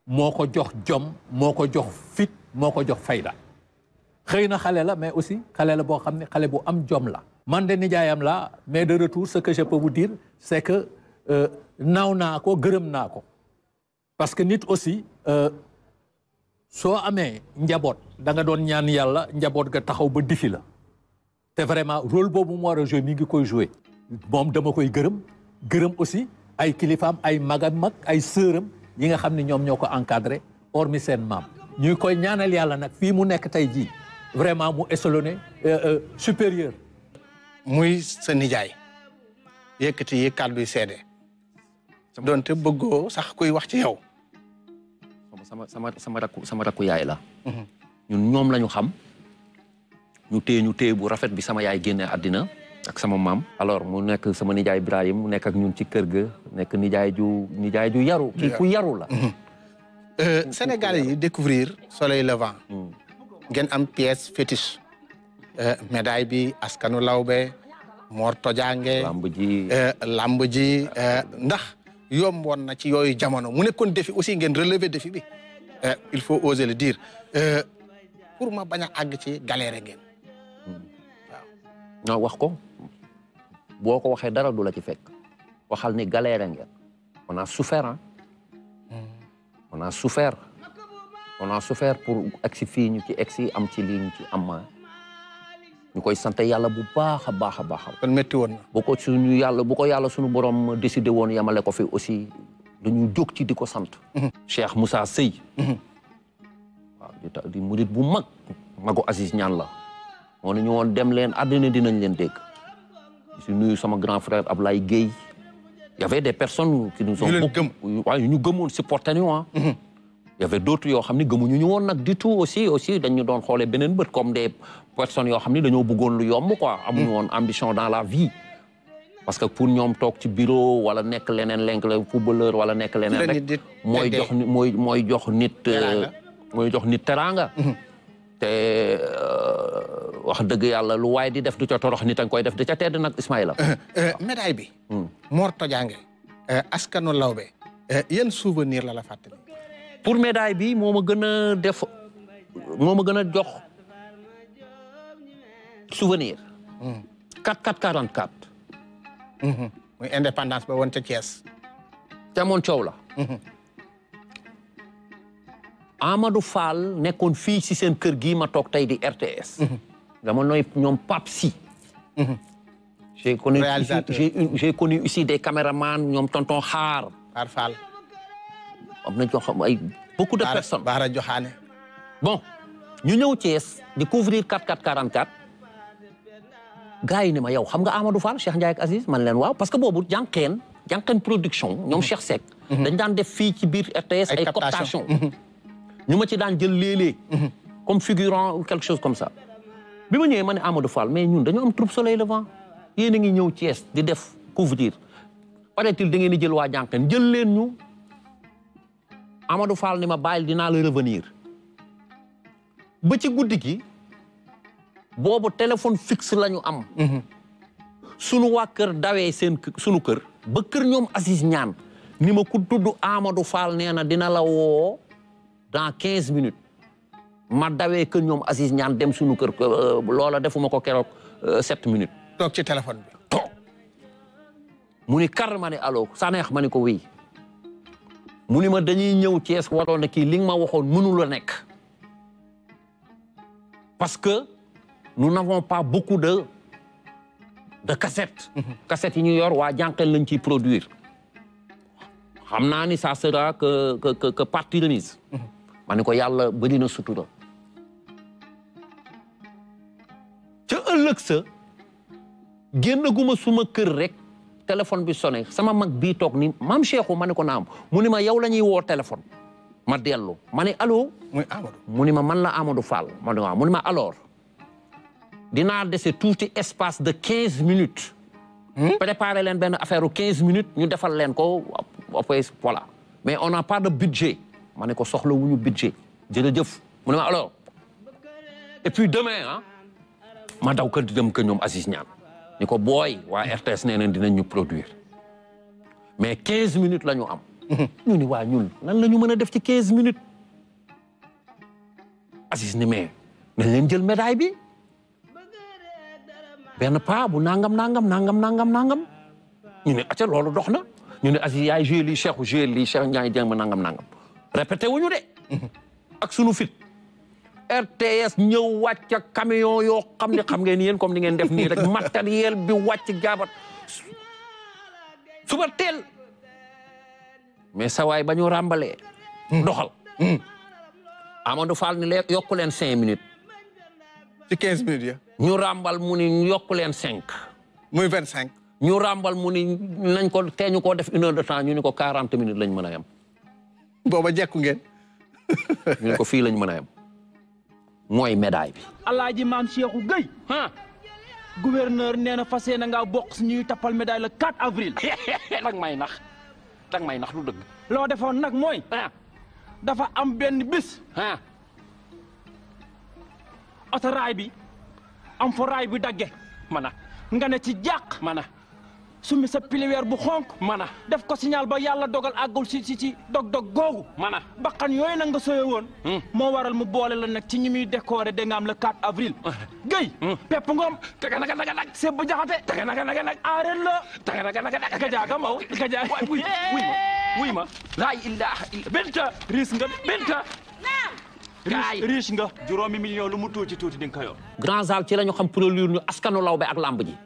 moo ko jox jom moo ko jox fit moo ko jox fayda xëy na xale la mais aussi xale la boo xam ne xale bu am jom la man de nijaayam la mais de retour ce que je peux vous dire c'est que naaw naa ko gërëm naa ko parce que nit aussi soo amee njaboot da nga doon ñaan yàlla njaboot ga taxaw ba difi la te vraiment rôle boobu mu war a jouer mi ngi koy jouer moom dama koy gërëm aussi ay kilifaam ay magam mag ay sëram yi nga xam ne ñoom ñoo ko encadré hormis seen maam ñuy koy ñaanal yàlla nag fii mu nekk tey jii vraiment mu échelonné supérieur. muy sa nijaay yëkkati yi kàdduy seede doonte bëggoo sax kuy wax ci yow. sama rakku yaay la. ñun ñoom lañu xam ñu téye bu rafet bi sama yaay génne àddina ak sama maam. alors mu nekk sama nijaay Ibrahim mu nekk ak ñun ci kër ga nekk nijaay ju yaru. kii ku yaru la. Sénégalais yi découvrir Soleil Levant. ngeen am pièce fétiche. médaille bi askanu lawbe Mor Tojange. lamb ji ndax yomboon na ci yooyu jamono mu nekkoon défi aussi ngeen relever défi bi. il faut oser le dire pour ma bañ a àgg ci galère ngeen. waaw non wax ko boo ko waxee dara du la ci fekk waxal ni galère ngeen. on a souffert hein. on a souffert pour egsi fii ñu ci egsi am ci lii ñu ci am ñu koy sant yàlla bu baax a baax a baax. kon métti woon na. bu ko yàlla suñu borom décidé woon yamale ko fi aussi dañu jóg ci di ko sant. Cheikh Moussa Seye. waaw di murit bu magu Aziz Ñaan la. moo ne ñu woon dem leen àddina dinañ leen dégg. si nuyu sama grand frère Ablaye Guèye. y avait des personnes qui nous ont. ñu gëmoon supporté ñu ah. y avait d'autres yoo xam ne gëmuñu ñu woon nag du tout aussi dañu doon xoolee beneen bët comme des personnes yoo xam ne dañoo bëggoon lu yomb quoi. amuñu woon ambition dans la vie. parce que pour ñoom toog ci bureau wala nekk leneen le footballeur wala nekk leneen rek mooy jox nit teraanga. te wax dëgg yàlla lu waay di def du ca torox nit a nga koy def di ca tedd nag Ismaïla. médaille bi. Mor Tojange. askanu lawbe. yan souvenir la fàttali. pour médaille bi moo ma gën a jox souvenir. 44. muy indépendance ba woon ca Thiès. te moon coow la. Amadou Fall nekkoon fii si seen kër gii ma toog tey di RTS. dama nooy ñoom Pape Sy. j'ai connu ici des caméramans ñoom tonton Xaar Fall. am na jox ay beaucoup de personnes. Baara Joxaane. bon ñu ñëw Thiès di couvrir 44. gars yi ne ma yow xam nga Amadou Fall Cheikh Ndiaye ak Aziz man leen waaw parce que boobu jànqeen production ñoom Cheikh Seck. dañ daan def fii ci biir RTS ay captation ñu ma ci daan jël léeg-léeg comme figurant ou quelque chose comme ça. bi ma ñëwee ma ne Amadou Fall mais ñun dañu am troupe Soleil Levant yéen a ngi ñëw Thiès di def couvrir paraît-il da ngeen di jël waa jànqeen jël leen ñu. Amadou Fall ni ma bàyyil dinaa la revenir ba ci guddi gi boobu téléphone fixe la ñu am. sunu waa kër dawee sunu kër ba kër ñoom Aziz Ñaan ni ma ku tudd Amadou Fall nee na dina la woo dans 15 minutes ma dawee kër ñoom Aziz Ñaan dem sunu kër loola defuma ko keroog 7 minutes. toog ci téléphone bi. toog mu ni kar ma ne allo Saneex ma ni ko wéy. mu ni ma dañuy ñëw Thiès waroon na kii li nga ma waxoon mënu la nekk parce que nous n'avons pas beaucoup de cassettes. cassettes yi ñu yor waa jànqel lañ ciy produire xam naa ni ça sera que partie remise. ma ni ko yàlla bëri na sutura ca ëllëg sa génn guma suma kër rek téléphone bi sonné sama mag bii toog ni maam Cheikhou ma ne ko naam mu ni ma yow la ñuy woo téléphone ma dellu ma ne allo. muy Amadou. mu ni ma man la Amadou Fall ma ne waaw mu ni ma alors dinaa dese tuuti espace de 15 minutes. préparer leen benn affaire 15 minutes ñu defal leen ko après voilà mais on n'a pas de budget ma ne ko soxla wuñu budget jërëjëf mu ne ma alors et puis demain ah ma daw kër dem kër ñoom Aziz Niane ni ko booy waa RTS nee nañ dinañ ñu produire mais 15 minutes la ñu am. ñu ni waa ñun lan la ñu mën a def ci 15 minutes. Aziz ni mais nañ leen jël médaille bi benn paa bu nangam ñu ne acca loolu dox na ñu ne Aziz yaay joué lii Cheikh joué lii Cheikh Ndiaye Dieng ma nangam répété wuñu de ak sunu fit RTS ñëw wàcc ak camion yoo xam ne xam ngeen yéen comme ni ngeen def nii rek matériel bi wàcc jaabat suba teel mais sawaay ba ñu ràmbalee doxal Amadou Fall ni leen yokku leen 5 minutes ci 15 minutes ya ñu ràmbal mu ni yokku leen 5 muy 25 ñu ràmbal mu ni nañ ko teeñu koo def 1 heure de temps ñu ni ko 40 minutes lañ mën a yem booba jekku ngeen ñu ni ko fii lañ mën a yem mooy médaille bi Alaaji Maam Cheikhou Gueye gouverneur nee na fas yéene nga bokk si ñuy tappal médaille le 4 avril dag may nax lu dëgg loo defoon nag mooy dafa am benn bis otoraay bi am fa raay bi dagge nga ne ci jàq sumi sa piliweer bu xonk def ko signal ba yàlla dogal àggul ci dog googu bakkan yooyu nag nga soye woon moo waral mu boole la nag ci ñi muy décoré da nga am le 4 avril Gueye Pepp Ngom taga naga nag Seeb bu Jaxate taga naga nag aareen la taga naga nag gajaaga maw gajaaga wuy ma laa ilaaha illa Binta riis nga Binta riche nga juróomi million lu mu tuuti di nga ko yor Grand Zal ci la ñu xam produire ñu askanu lawbe ak lamb ji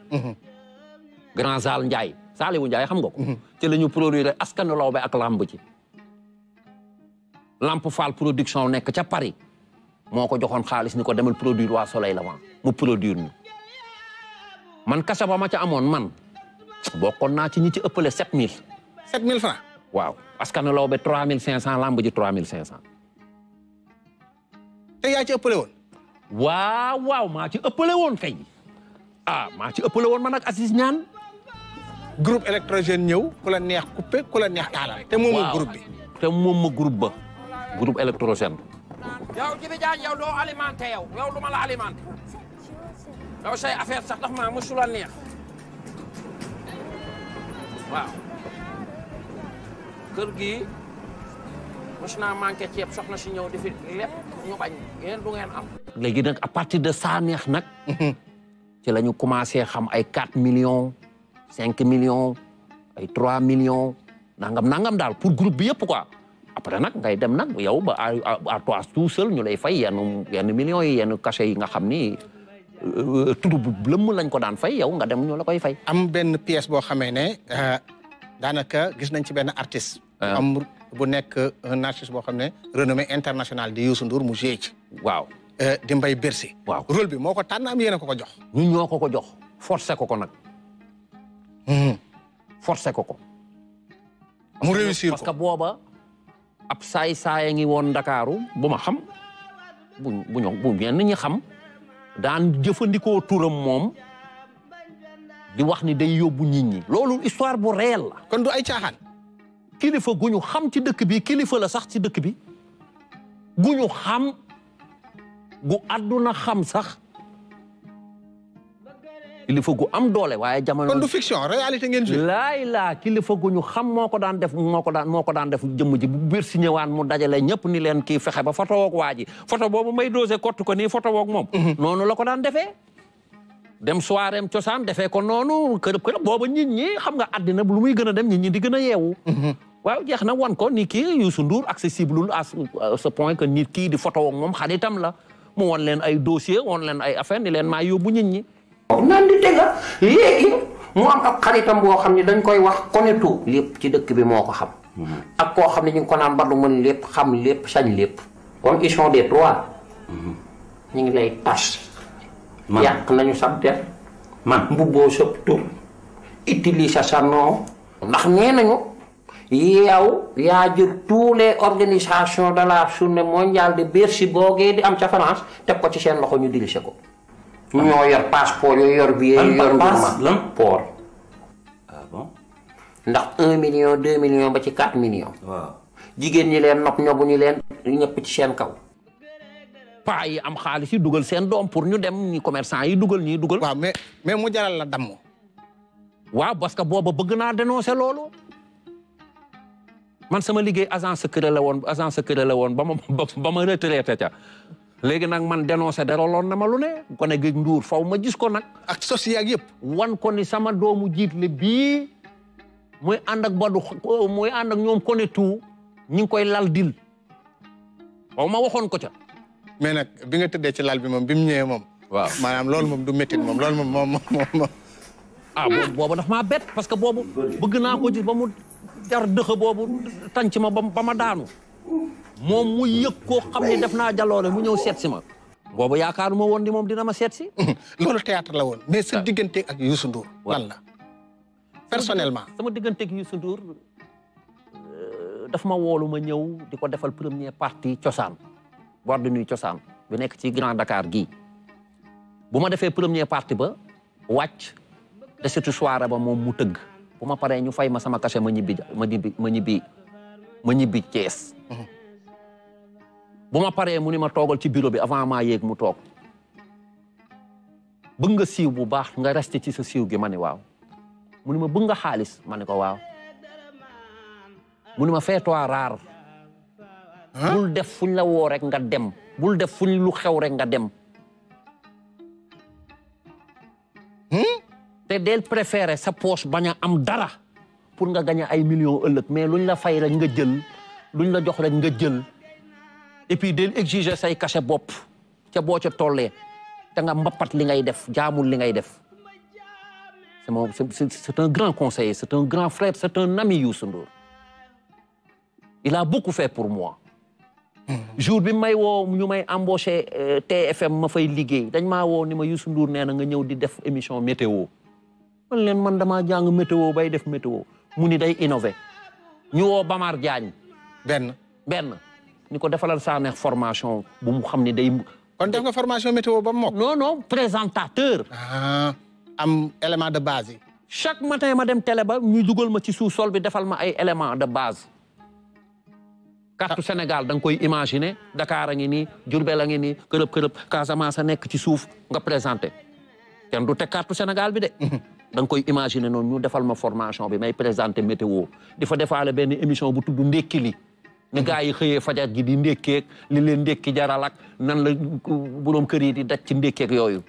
Grand Zal Ndiaye Saliou Ndiaye xam nga ko ci la ñu produire askanu lawbe ak lamb ji Lamp Fall production nekk ca Paris moo ko joxoon xaalis ni ko demal produire waa Soleil Levant mu produire ñu man kasa ba ma ca amoon man bokkoon naa ci ñi ci ëppale 7000 francs waaw askanu lawbe 3500 lamb ji 3500 te yaa ci ëppale woon waaw maa ci ëppale woon kay maa ci ëppale woon man ak Aziz Niane groupe électrogène ñëw ku la neex coupé ku la neex taalal te moom groupe bi te moom ma groupe ba groupe électrogène yow Jibi Jaañ yow doo alimenté yow du ma la alimenté yow say affaire sax daf maa musula neex waaw kër gi mos naa manqué ceeb soxna si ñëw di fi lépp ñu bañ yéen du ngeen am léegi nag à partir de ça neex nag ci la ñu commencé xam ay 4 millions 5 millions ay 3 millions nangam daal pour groupe bi yëpp quoi après nag ngay dem nag yow ba à toi tout seul ñu lay fay yenn millions yi yenn cachet yi nga xam ni tudd bu lëmm lañ ko daan fay yow nga dem ñu la koy fay. am benn pièce boo xamee ne daanaka gis nañ ci benn artiste. am bu nekk un artiste boo xam ne renommé international di Youssou Ndour mu joué ci. waaw. di Mbaye Bercy. waaw rôle bi moo ko tànn am yéen a ko ko jox. ñun ñoo ko ko jox forcé ko nag. forcé ko. mu réussir ko parce que booba ab saay ngi woon Ndakaaru bu ma xam bu ñenn ñi xam daan jëfandikoo turam moom di wax ni day yóbbu nit ñi. loolu histoire bu réel la. kon du ay caaxaan. kilifa gu ñu xam ci dëkk bi kilifa la sax ci dëkk bi gu ñu xam. gu àdduna xam sax kilifa gu am doole waaye jamono. kon du fiction réalité ngeen joué. laa kilifa gu ñu xam moo ko daan def jëmm ji bu biir si ñëwaan mu dajale ñëpp ni leen kii fexe ba photo woog waa ji photo boobu may dosé kott ko nii photo woog moom. noonu la ko daan defee. dem soirée cosaan defee ko noonu kërëb booba nit ñi xam nga àddina lu muy gën a dem nit ñi di gën a yeewu. waaw jeex na wan ko ni kii Youssou Ndour accessible à ce point que nit kii di photo woog moom xaritam la. mu won leen ay dossier won leen ay affaire ni leen maa yóbbu nit ñi. naan di dégg léegi mu am ak xaritam boo xam ne dañ koy wax konetu lépp ci dëkk bi moo ko xam. ak koo xam ne ñu ngi ko naan mbar lu mën lépp xam lépp sañ lépp. comme ils sont des trois. ñu ngi lay tas. yàq nañu sab der. mbubboo sab tur. utilise sa nom. ndax nee nañu. yow yaa jël tous les organisations de la journée mondiale de Bercy boogee di am ca France teg ko ci seen loxo ñu dirigé ko. ñoo yor passeport yooyu yor bi yor port. ah bon. ndax 1 million 2 millions ba ci 4 millions. waaw. jigéen ñi leen nopp ñobu ñu leen ñëpp ci seen kaw. paa yi am xaalis yi dugal seen doom pour ñu dem ñi commerçant yi dugal ñii dugal. waaw mais mu jaral la damm. waaw parce que booba bëgg naa dénoncer loolu. man sama liggéey agent secret la woon ba ma retraité ca. léegi nag man dénoncé daraloon na ma lu ne gone gi Ndour faw ma gis ko nag. ak sosi ak yëpp. wan ko ni sama doomu jiitle bii muy ànd ak Badou muy ànd ak ñoom kone tout ñi ngi koy lal dil faw ma waxoon ko ca. mais nag bi nga tëddee ci lal bi moom bi mu ñëwee moom. waaw maanaam loolu moom du métti moom loolu moom. ah boobu daf maa bett parce que boobu bëgg naa ko gis ba mu jar dëxa boobu tànc ma ba ma daanu. moom mu yëg koo xam ne def naa jaloore mu ñëw seet si ma. boobu yaakaaruma woon ni moom dina ma seet si. loolu théâtre la woon mais sa diggante ak Youssou Ndour. lan la personnellement. sama diggante ak Youssou Ndour daf ma woolu ma ñëw di ko defal première partie cosaan boîte de nuit cosaan bi nekk ci Grand Dakar gii. bu ma defee première partie ba wàcc de surtout soirée ba moom mu tëgg bu ma paree ñu fay ma sama cachet ma ñibbi Thiès. bu ma paree mu ni ma toogal ci bureau bi avant maa yéeg mu toog bëgg nga siiw bu baax nga resté ci sa siiw gi ma ni waaw mu ni ma bëgg nga xaalis ma ni ko waaw mu ni ma fais-toi rare bul def fuñ la woo rek nga dem bul def fuñ lu xew rek nga dem te del préféré sa poche bañ a am dara pour nga gagner ay millions ëllëg mais luñ la fay rek nga jël luñ la jox rek nga jël et puis del exiger say cachet bopp ca boo ca tollee te nga mbappat li ngay def jaamul li ngay def c'est un grand conseiller c'est un grand frère c'est un ami Youssou Ndour il a beaucoup fait pour moi jour bi may woo ñu may embauché TFM ma fay liggéey dañ maa woo ni ma Youssou Ndour nee na nga ñëw di def émission météo man leen man damaa jàng météo bay def météo mu ni day innové ñu woo Bamar Diagne benn ni ko defalal Sanex formation bu mu xam ne day. kon def nga formation météo ba mu mokk. non présentateur. am élément de base yi. chaque matin ma dem télé ba ñu dugal ma ci sous-sol bi defal ma ay élément de base. carte Sénégal da nga koy imaginer Dakar a ngi nii Diourbel a ngi nii kërëb Casamance a nekk ci suuf nga présenté kenn du teg carte Sénégal bi de. da nga koy imaginer noonu ñu defal ma formation bi may présenté météo di fa defaale benn émission bu tudd ndékki li. ni gaa yi xëyee fajar gi di ndékkeeg li leen ndékki jaral ak nan la boroom kër yi di daj ci ndékkeeg yooyu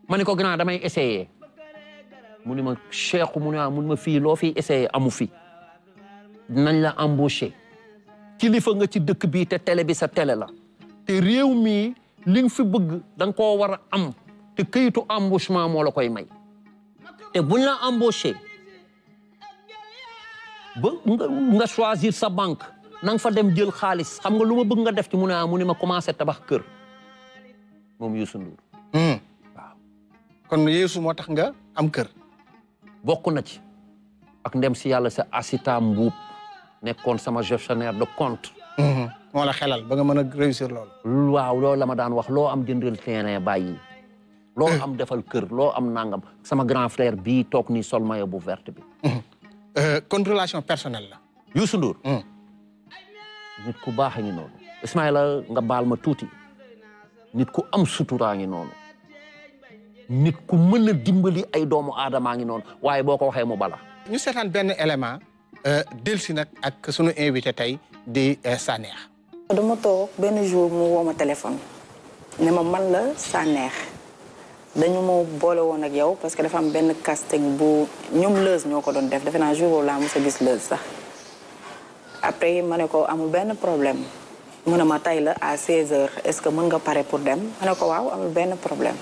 ma ni ko grand damay essayer mu ni ma Cheikh mu ni ma fii loo fiy essayer amu fi nañ la embaucher kilifa nga ci dëkk bii te télé bi sa télé la te réew mii li nga fi bëgg da nga koo war a am te këyitu embauchement moo la koy may te buñ la embaucher ba nga choisir sa banque na nga fa dem jël xaalis xam nga lu ma bëgg nga def ci mu ni ma commencé tabax kër moom Youssou Ndour. waaw kon Youssou moo tax nga am kër. bokk na ci ak ndem si yàlla sa Asita Mbuub nekkoon sama gestionnaire de compte. moo la xelal ba nga mën a réussir loolu. waaw loolu la ma daan wax loo am jëndal terrain bàyyi. loo am defal kër loo am nangam sama grand frère bii toog nii sol maillot bu verte bi. kon relation personnelle la. Youssou Ndour. nit ku baax a ngi noonu Ismaïla nga baal ma tuuti nit ku am suturaa ngi noonu nit ku mën a dimbali ay doomu aadamaa ngi noonu waaye boo ko waxee mu bala ñu seetaan benn élément delsi nag ak sunu invité tey di Sanex. dama toog benn jour mu woo ma téléphone ne ma man la Sanex dañu ma boole woon ak yow parce que dafa am benn casting bu ñoom Leuz ñoo ko doon def defe naa jour boobu laa mos a gis Leuz sax après ma ne ko amul benn problème mu ne ma tey la à 16h est-ce que mën nga pare pour dem ma ne ko waaw amul benn problème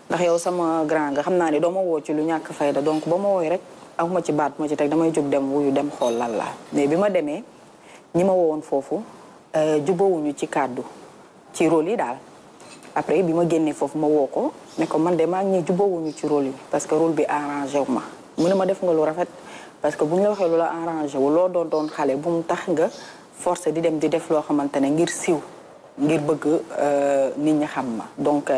ndax yow sama grand nga xam naa ne doo ma woo ci lu ñàkk fayda donc ba ma wooy rek aw ma ci baat ma ci teg damay jóg dem wuyu dem xool lan la mais bi ma demee ñi ma woowoon foofu jubóowuñu ci kàddu ci rôle yi daal après bi ma génnee foofu ma woo ko ne ko man de maa ngi ñi jubóowuñu ci rôle yi parce que rôle bi arrangé wu ma mu ne ma def nga lu rafet parce que bu ñu la waxee lu la arrangé wu loo doon xale bu mu tax nga forcé di dem di def loo xamante ne ngir siw ngir bëgg nit ñi xam ma donc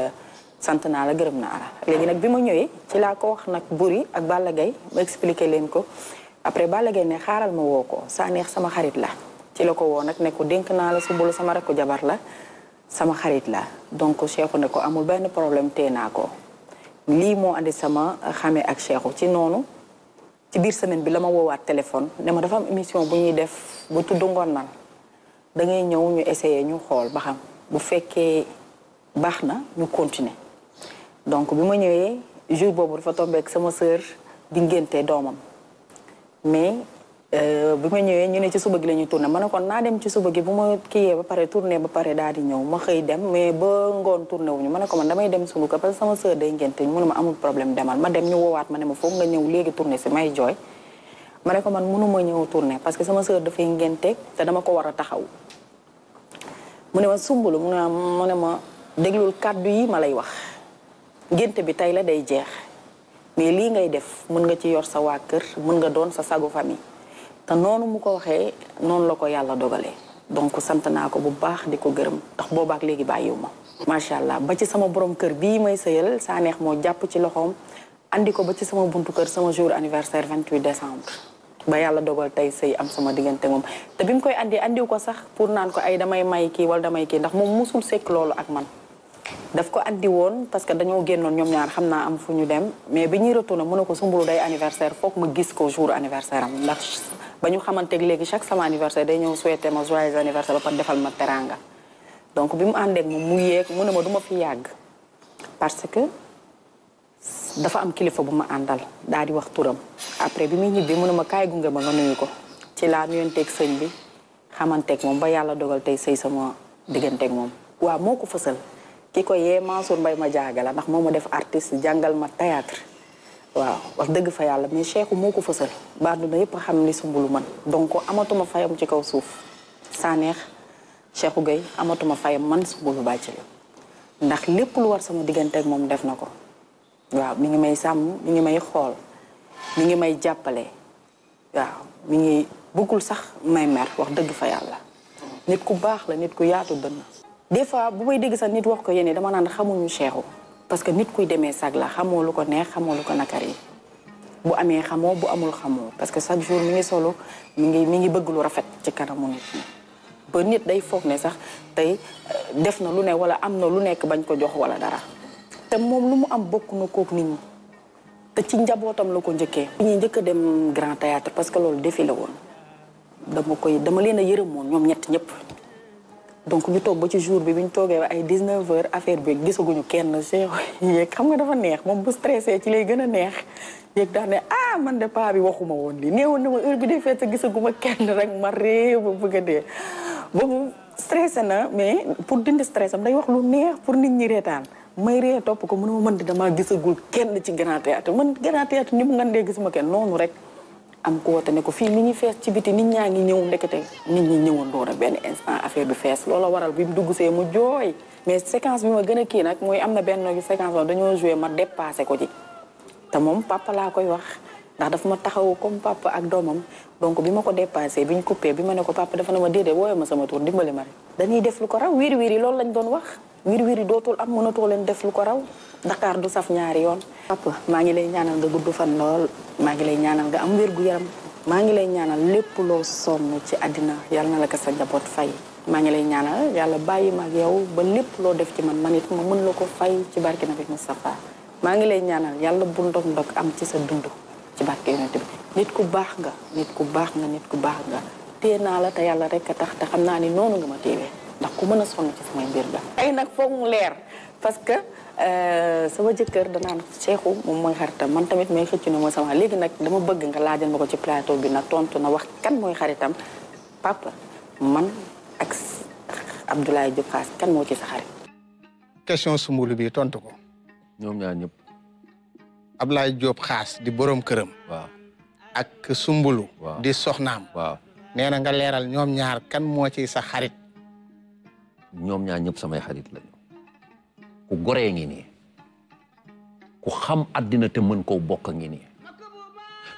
sant naa la gërëm naa la léegi nag bi ma ñëwee ci laa ko wax nag Boury ak Balla Gaye ma expliqué leen ko après Balla Gaye ne xaaral ma woo ko Sanex sama xarit la ci la ko woo nag ne ko dénk naa la Soumboulou sama rakku jabar la sama xarit la donc Cheikhou ne ko amul benn problème tee naa ko lii moo andi sama xame ak Cheikhou ci noonu ci biir semaine bi la ma woowaat téléphone ne ma dafa am émission bu ñuy def bu tudd Ngonal da ngay ñëw ñu essayer ñu xool ba xam bu fekkee baax na ñu continuer donc bi ma ñëwee jour boobu dafa tombé ak sama sœur di ngénte doomam mais bi ma ñëwee ñu ne ci suba gi la ñuy tourné ma ne kon naa dem ci suba gi bu ma kiiyee ba pare tourné ba pare daal di ñëw ma xëy dem mais ba ngoon tourné wuñu ma ne ko man damay dem sunu ko parce que sama sœur day ngénte mu ne ma amul problème demal ma dem ñu woowaat ma ne ma foog nga ñëw léegi tourné si may jooy ma ne ko man mënuma ñëw tourné parce que sama sœur dafay ngénte te dama ko war a taxaw mu ne ma sumbulu mu ne ma déglul kàddu yi ma lay wax ngénte bi tey la day jeex mais lii ngay def mën nga ci yor sa waa kër mën nga doon sa sagu famille te noonu mu ko waxee noonu la ko yàlla dogalee donc sant naa ko bu baax di ko gërëm ndax boobaak léegi bàyyiwu ma macha allah ba ci sama borom kër bii may sëyal Sanex moo jàpp ci loxoom andi ko ba ci sama buntu kër sama jour anniversaire 28 décembre ba yàlla dogal tey sëy am sama diggante moom te bi mu koy andiw ko sax pour naan ko ay damay may kii wala damay kii ndax moom musul sekk loolu ak man daf ko andi woon parce que dañoo génnoon ñoom ñaar xam naa am fu ñu dem mais bi ñuy retourné mu ne ko Soumboulou day anniversaire foog ma gis ko jour anniversaire am ndax ba ñu xamanteeg léegi chaque sama anniversaire day ñëw souhaité ma joyeux anniversaire ba pare defal ma teranga donc bi mu àndeek moom mu yeeg mu ne ma du ma fi yàgg parce que dafa am kilifa bu ma àndal daal di wax turam après bi muy ñibbi mu ne ma kaay gunge ma nga nuyu ko ci laa nuyanteeg sëñ bi xamanteeg moom ba yàlla dogal tey sëy sama digganteeg moom waaw moo ko fësal ki ko yee Mansour Mbaye ma jaaga la ndax moo ma def artiste jàngal ma théâtre waaw wax dëgg fa yàlla mais Cheikhou moo ko fësal ba duna yëpp xam li Soumboulou man donc amatuma fayam ci kaw suuf Sanex Cheikhou Gueye amatuma fayam man Soumboulou Bathily ndax lépp lu war sama diggante ak moom def na ko waaw mi ngi may sàmm mi ngi may xool mi ngi may jàppale waaw mi ngi bëggul sax may mer wax dëgg fa yàlla nit ku baax la nit ku yaatu dënn des fois bu may dégg sax nit wax ko yéene dama naan xamuñu Cheikhou parce que nit kuy demee sag la xamoo lu ko neex xamoo lu ko nakar yi bu amee xamoo bu amul xamoo parce que chaque jour mi ngi solo mi ngi bëgg lu rafet ci kanamu nit ñi ba nit day foog ne sax tey def na lu ne wala am na lu nekk bañ ko jox wala dara te moom lu mu am bokk na kook nit ñi te ci njabootam la ko njëkkee ñuy njëkk a dem grand théâtre parce que loolu défi la woon dama leen a yërëmoon ñoom ñett ñëpp donc ñu toog ba ci jour bi ñu toogee ba ay 19h affaire bi gisaguñu kenn Cheikh yéeg xam nga dafa neex moom bu stressé ci lay gën a neex yéeg daal ne man de paa bi waxuma woon lii néewoon na ma heure bi dee fekk sa gisaguma kenn rek ma réew ba bëgg a dee boobu stressé na mais pour dindi stress am day wax lu neex pour nit ñi reetaan may ree topp ko mu ne ma mën di damaa gisagul kenn ci grand théâtre man grand théâtre ni mu ngandee gisuma kenn noonu rek am ko woote ne ko fii mi ngi fees ci biti nit ñaa ngi ñëw ndekete nit ñi ñëwandoo rek benn instant affaire bi fees loola waral bi mu dugg see mu jooy mais séquence bi ma gën a kii nag mooy am na benn séquence boobu dañoo joué ma dépassé ko ci te moom papa laa koy wax ndax dafa ma taxaw comme papa ak doomam donc bi ma ko dépassé bi ñu coupé bi ma ne ko papa dafa na ma déedéet wooye ma sama tur dimbali ma rek dañuy def lu ko raw wiiri wiiri loolu lañ doon wax wiiri wiiri dootul am mënatoo leen def lu ko raw Dakar du saf ñaari yoon papa maa ngi lay ñaanal nga gudd fan lool maa ngi lay ñaanal nga am wér gu yaram maa ngi lay ñaanal lépp loo sonn ci àddina yàlla na la ko sa njaboot fay maa ngi lay ñaanal yàlla bàyyi ma ak yow ba lépp loo def ci man man it ma mën la ko fay ci barke Nabi Moustapha maa ngi lay ñaanal yàlla bu ndog am ci sa dund ci barke yonent bi nit ku baax nga nit ku baax nga nit ku baax nga téye naa la te yàlla rek a tax te xam naa ni noonu nga ma téewee ndax ku mën a sonn ci samay mbir la ay nag foog mu leer parce que sama jëkkër danaan Cheikhou moom mooy xaritam man tamit may xëcc na mooy sama léegi nag dama bëgg nga laajal ma ko ci plateau bi na tontu na wax kan mooy xaritam papa man ak Abdoulaye Diop Khass kan moo ci sa xarit question Soumboulou bi tontu ko ñoom ñaar ñëpp Abdoulaye Diop Khass di borom këram waaw ak Soumboulou di soxnaam waaw nee na nga leeral ñoom ñaar kan moo ci sa xarit ñoom ñaar ñëpp samay xarit lañu ku goree ngi nii ku xam àddina te mën koo bokk ngi nii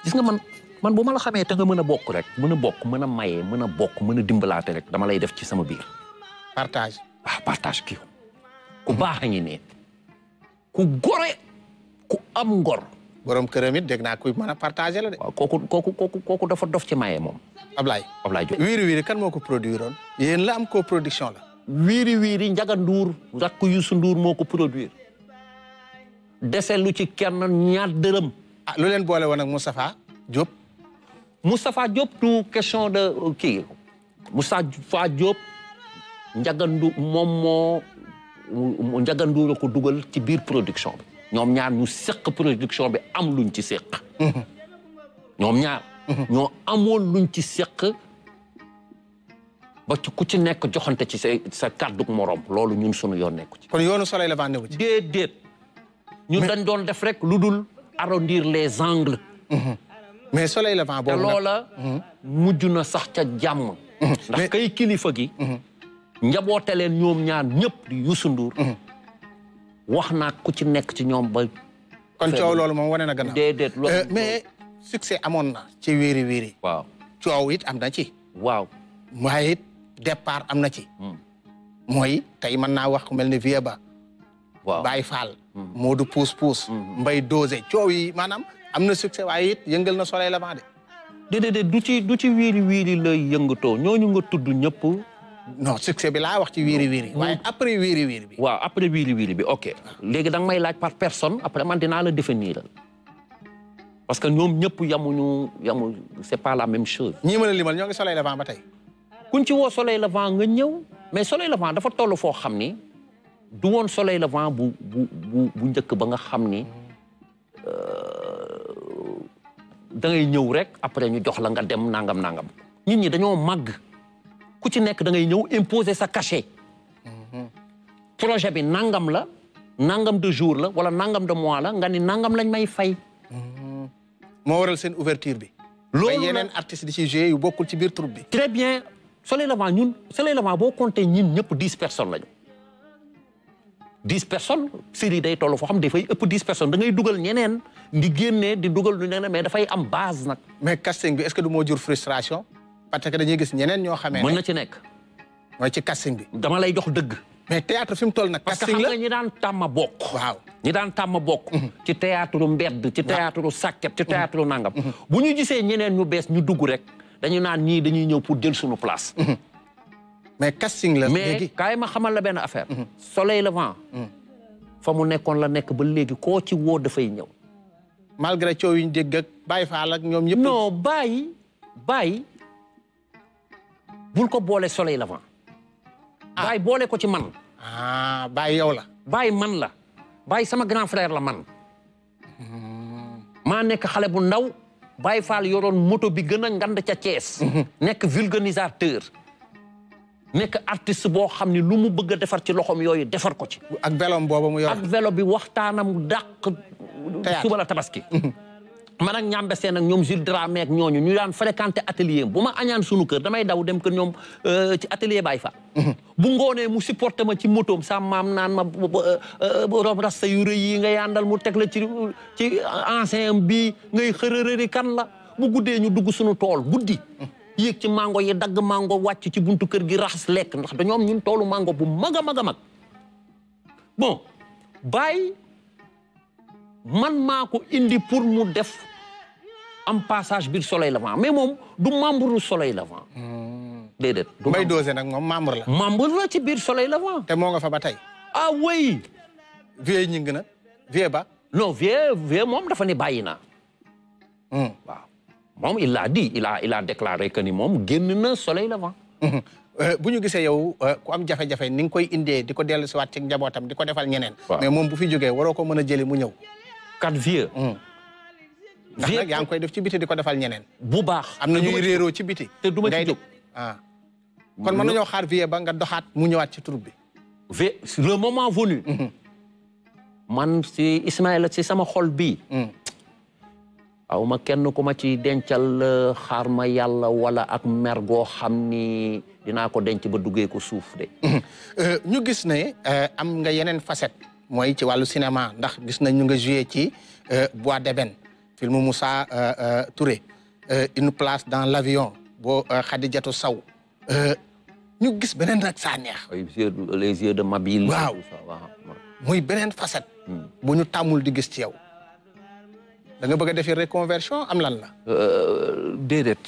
gis nga man bu ma la xamee te nga mën a bokk rek mën a bokk mën a maye mën a bokk mën a dimbalaate rek dama lay def ci sama biir partage partage kii ku baax a ngi nii ku gore ku am ngor borom këram it dégg naa kuy mën a partager la de waaw kooku dafa dof ci maye moom Ablaye Diop wiiri wiiri kan moo ko produire woon yéen la am coproduction la wiiri wiiri Njaga Nduur rakk Youssou Ndour moo ko produire dese lu ci kenn ñaar dërëm. ah lu leen boole woon ak Moustapha Diop. Moustapha Diop du question de kii Moustapha Diop Njaga Nduur moom moo Njaga Nduur a ko dugal ci biir production bi ñoom ñaar ñu seq production bi am luñ ci seq. ñoom ñaar. ñoo amoon luñ ci seq ba ci ku ci nekk joxante ci sa kàddu morom loolu ñun sunu yoon nekku ci. kon yoonu Soleil Levant newu ci. déedéet. ñun dañ doon def rek lu dul arrondir les angles. mais Soleil Levant boobu te loola. mujj na sax ca jàmm. ndax kay kilifa gi. njaboote leen ñoom ñaar ñëpp di Youssou Ndour. wax naa ku ci nekk ci ñoom ba. kon coow loolu moom wane na gannaaw. déedéet loolu mais succès amoon na ci wiiri wiiri. waaw coow it am na ci. waaw waaye it départ am na ci. mooy tey mën naa wax ku mel ni Vieux Ba. waaw Baye Fall. Modou Pousse Pousse. Mbay Dosé coow yi maanaam am na succès waaye it yëngal na Soleil Levant de. déedéet du ci wiiri wiiri lay yëngatoo ñooñu nga tudd ñëpp. non succès bi laa wax ci wiiri wiiri. waaye après wiiri wiiri bi. waaw après wiiri wiiri bi ok. léegi da nga may laaj par personne après man dinaa la définir parce que ñoom ñëpp yamu c'est pas la même chose. ñii mën a limal ñoo ngi Soleil Levant ba tey. kuñ ci woo Soleil Levant nga ñëw mais Soleil Levant dafa toll foo xam ni du woon Soleil Levant bu njëkk ba nga xam ni da ngay ñëw rek après ñu jox la nga dem nangam nangam. nit ñi dañoo màgg ku ci nekk da ngay ñëw imposer sa cachet. projet bi nangam la nangam de jour la wala nangam de mois la nga ni nangam lañ may fay. moo waral seen ouverture bi. loolu yeneen artistes di ci jouer yu bokkul ci biir troupe bi. très bien Soleil Levant ñun Soleil Levant boo compté ñun ñëpp 10 personnes lañu. 10 personnes série day toll foo xam dafay ëpp 10 personnes da ngay dugal ñeneen di génnee di dugal lu ñeneen mais dafay am base nag. mais casting bi est-ce que du moo jur frustration parce que dañuy gis ñeneen ñoo xamee. mën na ci nekk. mooy ci casting bi. dama lay jox dëgg. mais théâtre fi mu toll nag. parce que xam nga ñi daan tàmma bokk. waaw ñi daan tàmma bokk. ci théâtre mbedd ci théâtre sàkket ci théâtre nangam. bu ñu gisee ñeneen ñu bees ñu dugg rek dañu naan ñii dañuy ñëw pour jël suñu place. mais casting la léegi mais kaay ma xamal la benn affaire. Soleil Levant. fa mu nekkoon la nekk ba léegi koo ci woo dafay ñëw. malgré coow yi ñu dégg ak Baye Fall ak ñoom ñëpp. non Baye bul ko boole Soleil Levant. Baye boole ko ci man. Baye yow la. Baye man la. Baye sama grand frère la man. maa nekk xale bu ndaw. Baye Fall yoroon moto bi gën a ngand ca Thiès. nekk vulgarisateur. nekk artiste boo xam ni lu mu bëgg a defar ci loxoom yooyu defar ko ci. ak vélo boobu mu yor. ak vélo bi waxtaanam dàq. suba la tabaski. man ak ñaam beseen ak ñoom Jules Dramé ak ñooñu ñu daan fréquenté atelier bu ma añaan sunu kër damay daw dem kër ñoom ci atelier Baye Fall. bu ngoonee mu supporté ma ci motoom sa maam naan ma borom rasta yu rëy yi ngay àndal mu teg la ci ancien bi ngay xërërëri kan la bu guddee ñu dugg sunu tool guddi. yéeg ci mango yi dagg mango wàcc ci buntu kër gi raxas lekk ndax dañoo am ñun toolu mango bu mag a mag a mag bon Baye man maa ko indi pour mu def am passage biir Soleil Levant mais moom du membre du Soleil Levant. déedéet. du Mbay Dosé nag moom membre la. membre la ci biir Soleil Levant. te moo nga fa ba tey. ah oui. Vieux ñi ngi na Vieux Ba. non Vieux moom dafa ne bàyyi naa. waaw moom il a dit il a déclaré que ni moom génn na Soleil Levant. bu ñu gisee yow ku am jafe-jafe ni nga koy indee di ko dellu si waat ci njabootam di ko defal ñeneen. mais moom bu fi jógee waroo ko mën a jëlee mu ñëw. kat Vieux. ndax nag yaa ngi koy def ci biti di ko defal ñeneen. bu baax am na ñuy réeroo ci biti. te du ma ci jóg kon mën nañoo xaar Vieux Ba nga doxaat mu ñëwaat ci troupe bi. le moment venu. man si Ismaïla si sama xol bii. aw ma kenn ku ma ci dencal xaar ma yàlla wala ak mer goo xam ni dinaa ko denc ba duggee ko suuf de. ñu gis ne am nga yeneen facette mooy ci wàllu cinéma ndax gis nañ ñu nga joué ci Bois d'Ébène film Moussa Touré Une place dans l'avion boo Khadijatou Sow ñu gis beneen nag saa neex. les yeux de Mabille. waaw muy beneen facette. bu ñu tàmmul di gis ci yow. da nga bëgg a defi reconversion am lan la. déedéet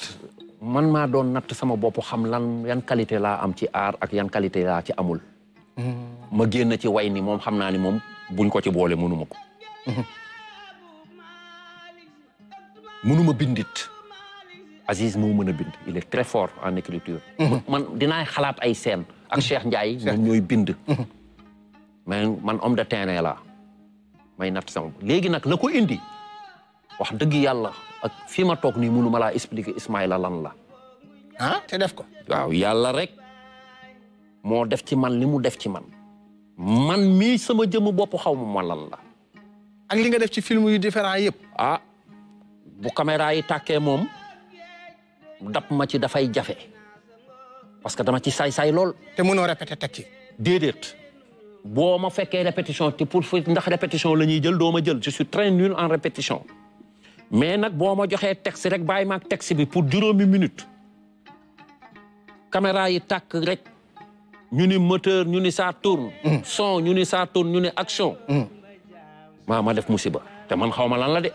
man maa doon natt sama bopp xam lan yan qualité laa am ci art ak yan qualité laa ci amul. ma génn ci way ni moom xam naa ni moom buñ ko ci boole mënuma ko. mënuma bindit. Aziz moo mën a bind il est très fort en écriture. man dinaay xalaat ay scène ak Cheikh Ndiaye ñoom ñooy bind. mais man homme de terrain laa may natt sama léegi nag la ko indi wax dëgg yàlla ak fi ma toog nii mënuma laa expliquer Ismaïla lan la. ah te def ko. waaw yàlla rek moo def ci man li mu def ci man. man mii sama jëmm bopp xaw ma lan la. ak li nga def ci film yu différent yëpp. ah bu caméra yi tàkkee moom dab ma ci dafay jafe parce que dama ci saay-saay lool. te mënoo répété teg ci. déedéet boo ma fekkee répétition te pour ndax répétition la ñuy jël doo ma jël je suis très nul en répétition mais nag boo ma joxee texte rek bàyyi ma ak texte bi pour 10 minutes caméra yi tàkk rek ñu ni moteur ñu ni ça tourne. son ñu ni ça tourne ñu ni action. ma def musiba te man xaw ma lan la de.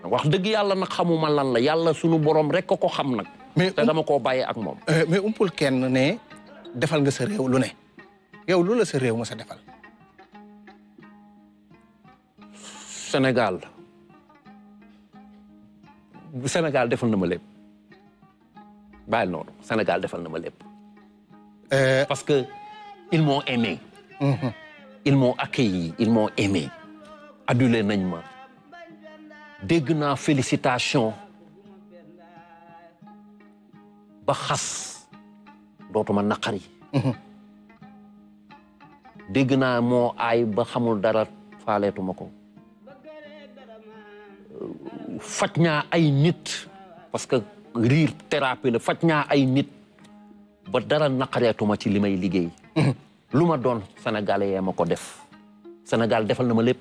wax dëgg yàlla nag xamuma lan la yàlla sunu borom rek ko xam nag. mais te dama koo bàyyee ak moom. mais umpul kenn ne defal nga sa réew lu ne yow lu la sa réew ma sa defal. Sénégal defal na ma lépp bàyyil noonu Sénégal defal na ma lépp. parce que ils m'ont aimé. ils m'ont accueilli ils m'ont aimé. adulé nañ ma. dégg naa félicitation ba xas dootuma naqari. dégg naa moo aay ba xamul dara faaleetuma ko. faj ñaa ay nit parce que rire thérapie la faj ñaa ay nit ba dara naqareetuma ci li may liggéey. lu ma doon sénégalais yee ma ko def. Sénégal defal na ma lépp.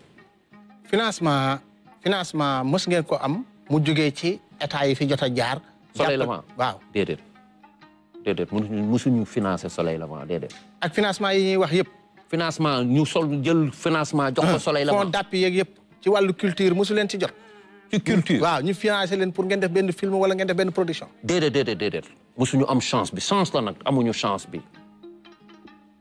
financement mos ngeen ko am mu jógee ci état yi fi jot a jaar. Soleil Levant waaw déedéet musuñu financer Soleil Levant déedéet. ak financement yi ñuy wax yëpp. financement ñu jël financement jox ko Soleil Levant. fond d'appui yeeg yëpp ci wàllu culture mosu leen ci jot. ci culture waaw ñu financer leen pour ngeen def benn film wala ngeen def benn production. déedéet musuñu am chance bi chance la nag amuñu chance bi.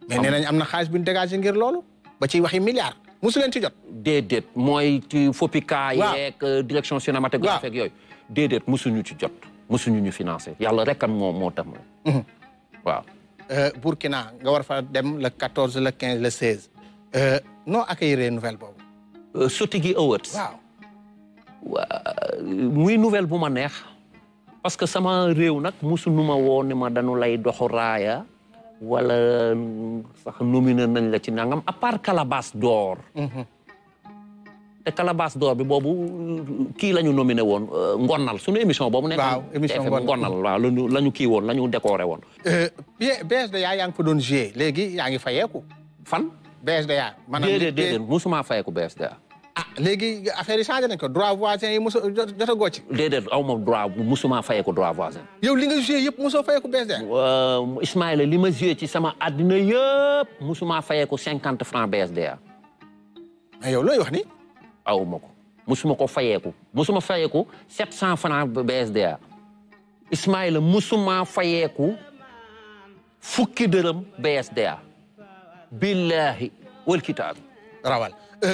mais nee nañ am na xaalis bu ñu dégagé ngir loolu ba ci waxi milliards. musu leen ci jot. déedéet mooy ci FOPICA yeeg direction cinématographique ak yooyu. déedéet musuñu ci jot musuñu ñu financé yàlla rek kan moo tax waaw. Burkina nga war fa dem le 14 le 15 le 16. noo accueillir nouvelle boobu. Sotigi Awards. waaw. muy nouvelle bu ma neex. parce que sama réew nag musu nu ma woo ne ma dañu lay doxu raaya. wala sax nominé nañ la ci nangam à part Calebasse d'or. te Calebasse d'or bi boobu kii la ñu nominé woon Ngonal sunu émission boobu. waaw émission Ngonal waaw la ñu kii woon la ñu décoré woon. BSDA yaa ngi fa doon joué léegi yaa ngi fayeeku. fan. BSDA. maanaam déedéet musuma fayeeku BSDA. ah léegi affaire yi changé nañ ko droit voisin yi mosoo jotagoo ci. déedéet aw ma droit musuma fayeeku droit voisin. yow li nga joué yëpp mosoo fayeeku BSDA. Ismaïla li ma joué ci sama àddina yëpp musuma fayeku 50 francs BSDA. mais yow looy wax ni. aw ma ko musuma ko fayeku musuma fayeku 700 francs BSDA. Ismaïla musuma fayeku fukki dërëm BSDA. billahi wal kitaab. rawal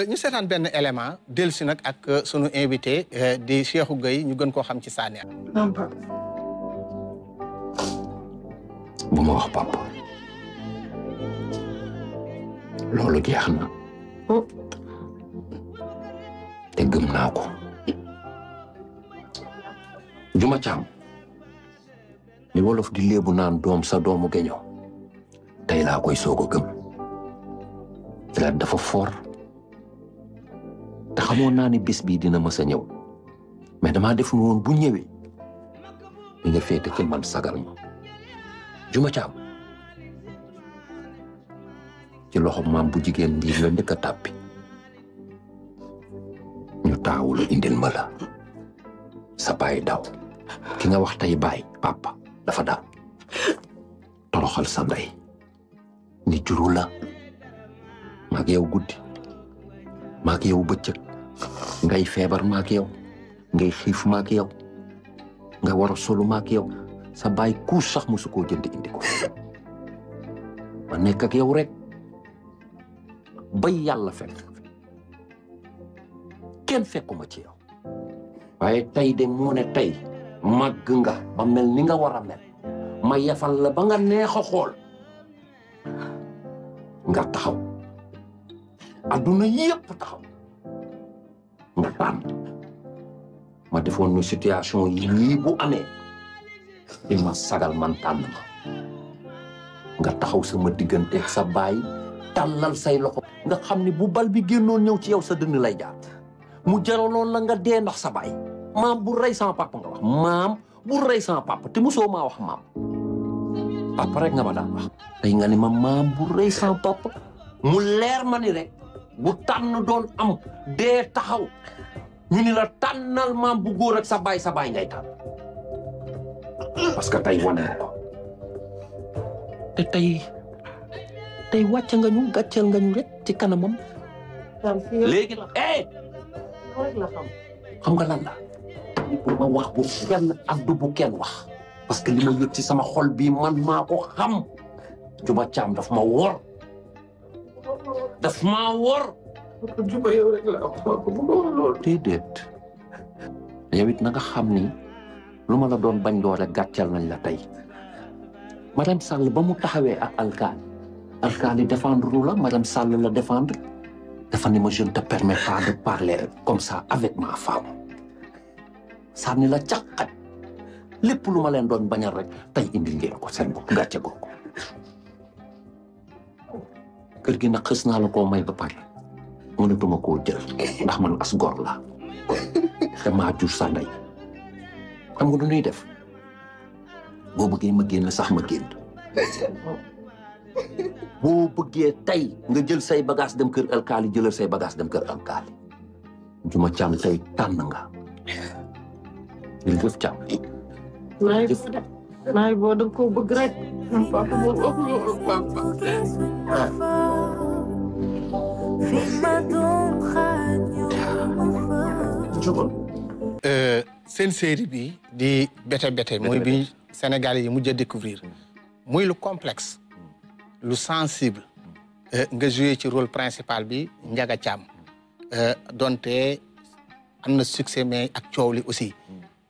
ñu seetaan benn élément dellusi nag ak sunu invité di Cheikhou Gueye ñu gën koo xam ci Sanex. bu ma wax papa loolu jeex na te gëm naa ko Juma Caam li wolof di léebu naan doom sa doomu geño tey laa koy soog a gëm dara dafa fort te xamoon naa ni bis bii dina mës a ñëw mais damaa def woon bu ñëwee li nga féete ci man sagal ma Juma Caam ci loxo maam bu jigéen bii la njëkk a tàppi ñu taawu la indil ma la sa baay daw ki nga wax tey baay papa dafa daw toroxal sa ndey ni juru la maag yow guddi maag yow bëccëg ngay feebar maag yow ngay xiif maag yow nga war a solu maag yow sa baay couche sax musu koo jënd indi ko ma nekk ak yow rek bay yàlla fekk kenn fekkuma ci yow waaye tey de moo ne tey màgg nga ba mel ni nga war a mel ma yafal la ba nga neex a xool nga taxaw adduna yépp taxaw nga tànn ma defoon ñu situation yii bu amee di ma sagal man tànn ma nga taxaw sama digganteeg sa baay tàllal say loxo nga xam ni bu bal bi génnoon ñëw ci yow sa dënn lay jaar mu jaraloon la nga dee ndax sa baay maam bu rey sama papa nga wax maam bu rey sama papa te mosoo maa wax maam papa rek nga ma daan wax tey nga ni ma maam bu rey sama papa mu leer ma ni rek bu tànn doon am dee taxaw ñu ni la tànnal maam bu góor ak sa baay ngay tànn parce que tey wane nga ko te tey wàcc nga ñu gàcceel nga ñu rek ci kanamam léegi la xam nga lan la pour ma wax bu kenn ak du bu kenn wax parce que li ma yëg ci sama xol bii man maa ko xam Juba Caam daf ma wor Juba yow rek la loolu déedéet yow it na nga xam ni lu ma la doon bañ loo rek gàcceel nañ la tey madame Sall ba mu taxawee ak alkaali défendre la madame Sall la défendre dafa ni ma je ne te permets pas de parler comme ça avec ma femme sànni la caqat lépp lu ma leen doon bañal rek tey indil ngeen ko seen bopp gàcce googu kër gi nag xës naa la koo may ba pare mënatuma koo jël ndax man as gor la te maa jur sa ndey xam nga du ñuy def boo bëggee ma génn sax ma génn boo bëggee tey nga jël say bagage dem kër alkaali jëlal say bagage dem kër alkaali Juma Caam tey tànn nga jërëjëf Caam naay boo da koo bëgg rek papa moo wax loolu papa seen série bi di Bété Bété mooy bi Sénégalais yi mujj a découvrir muy lu complexe lu sensible nga joué ci rôle principal bi Ndiaga Thiam donte am na succès mais ak coow li aussi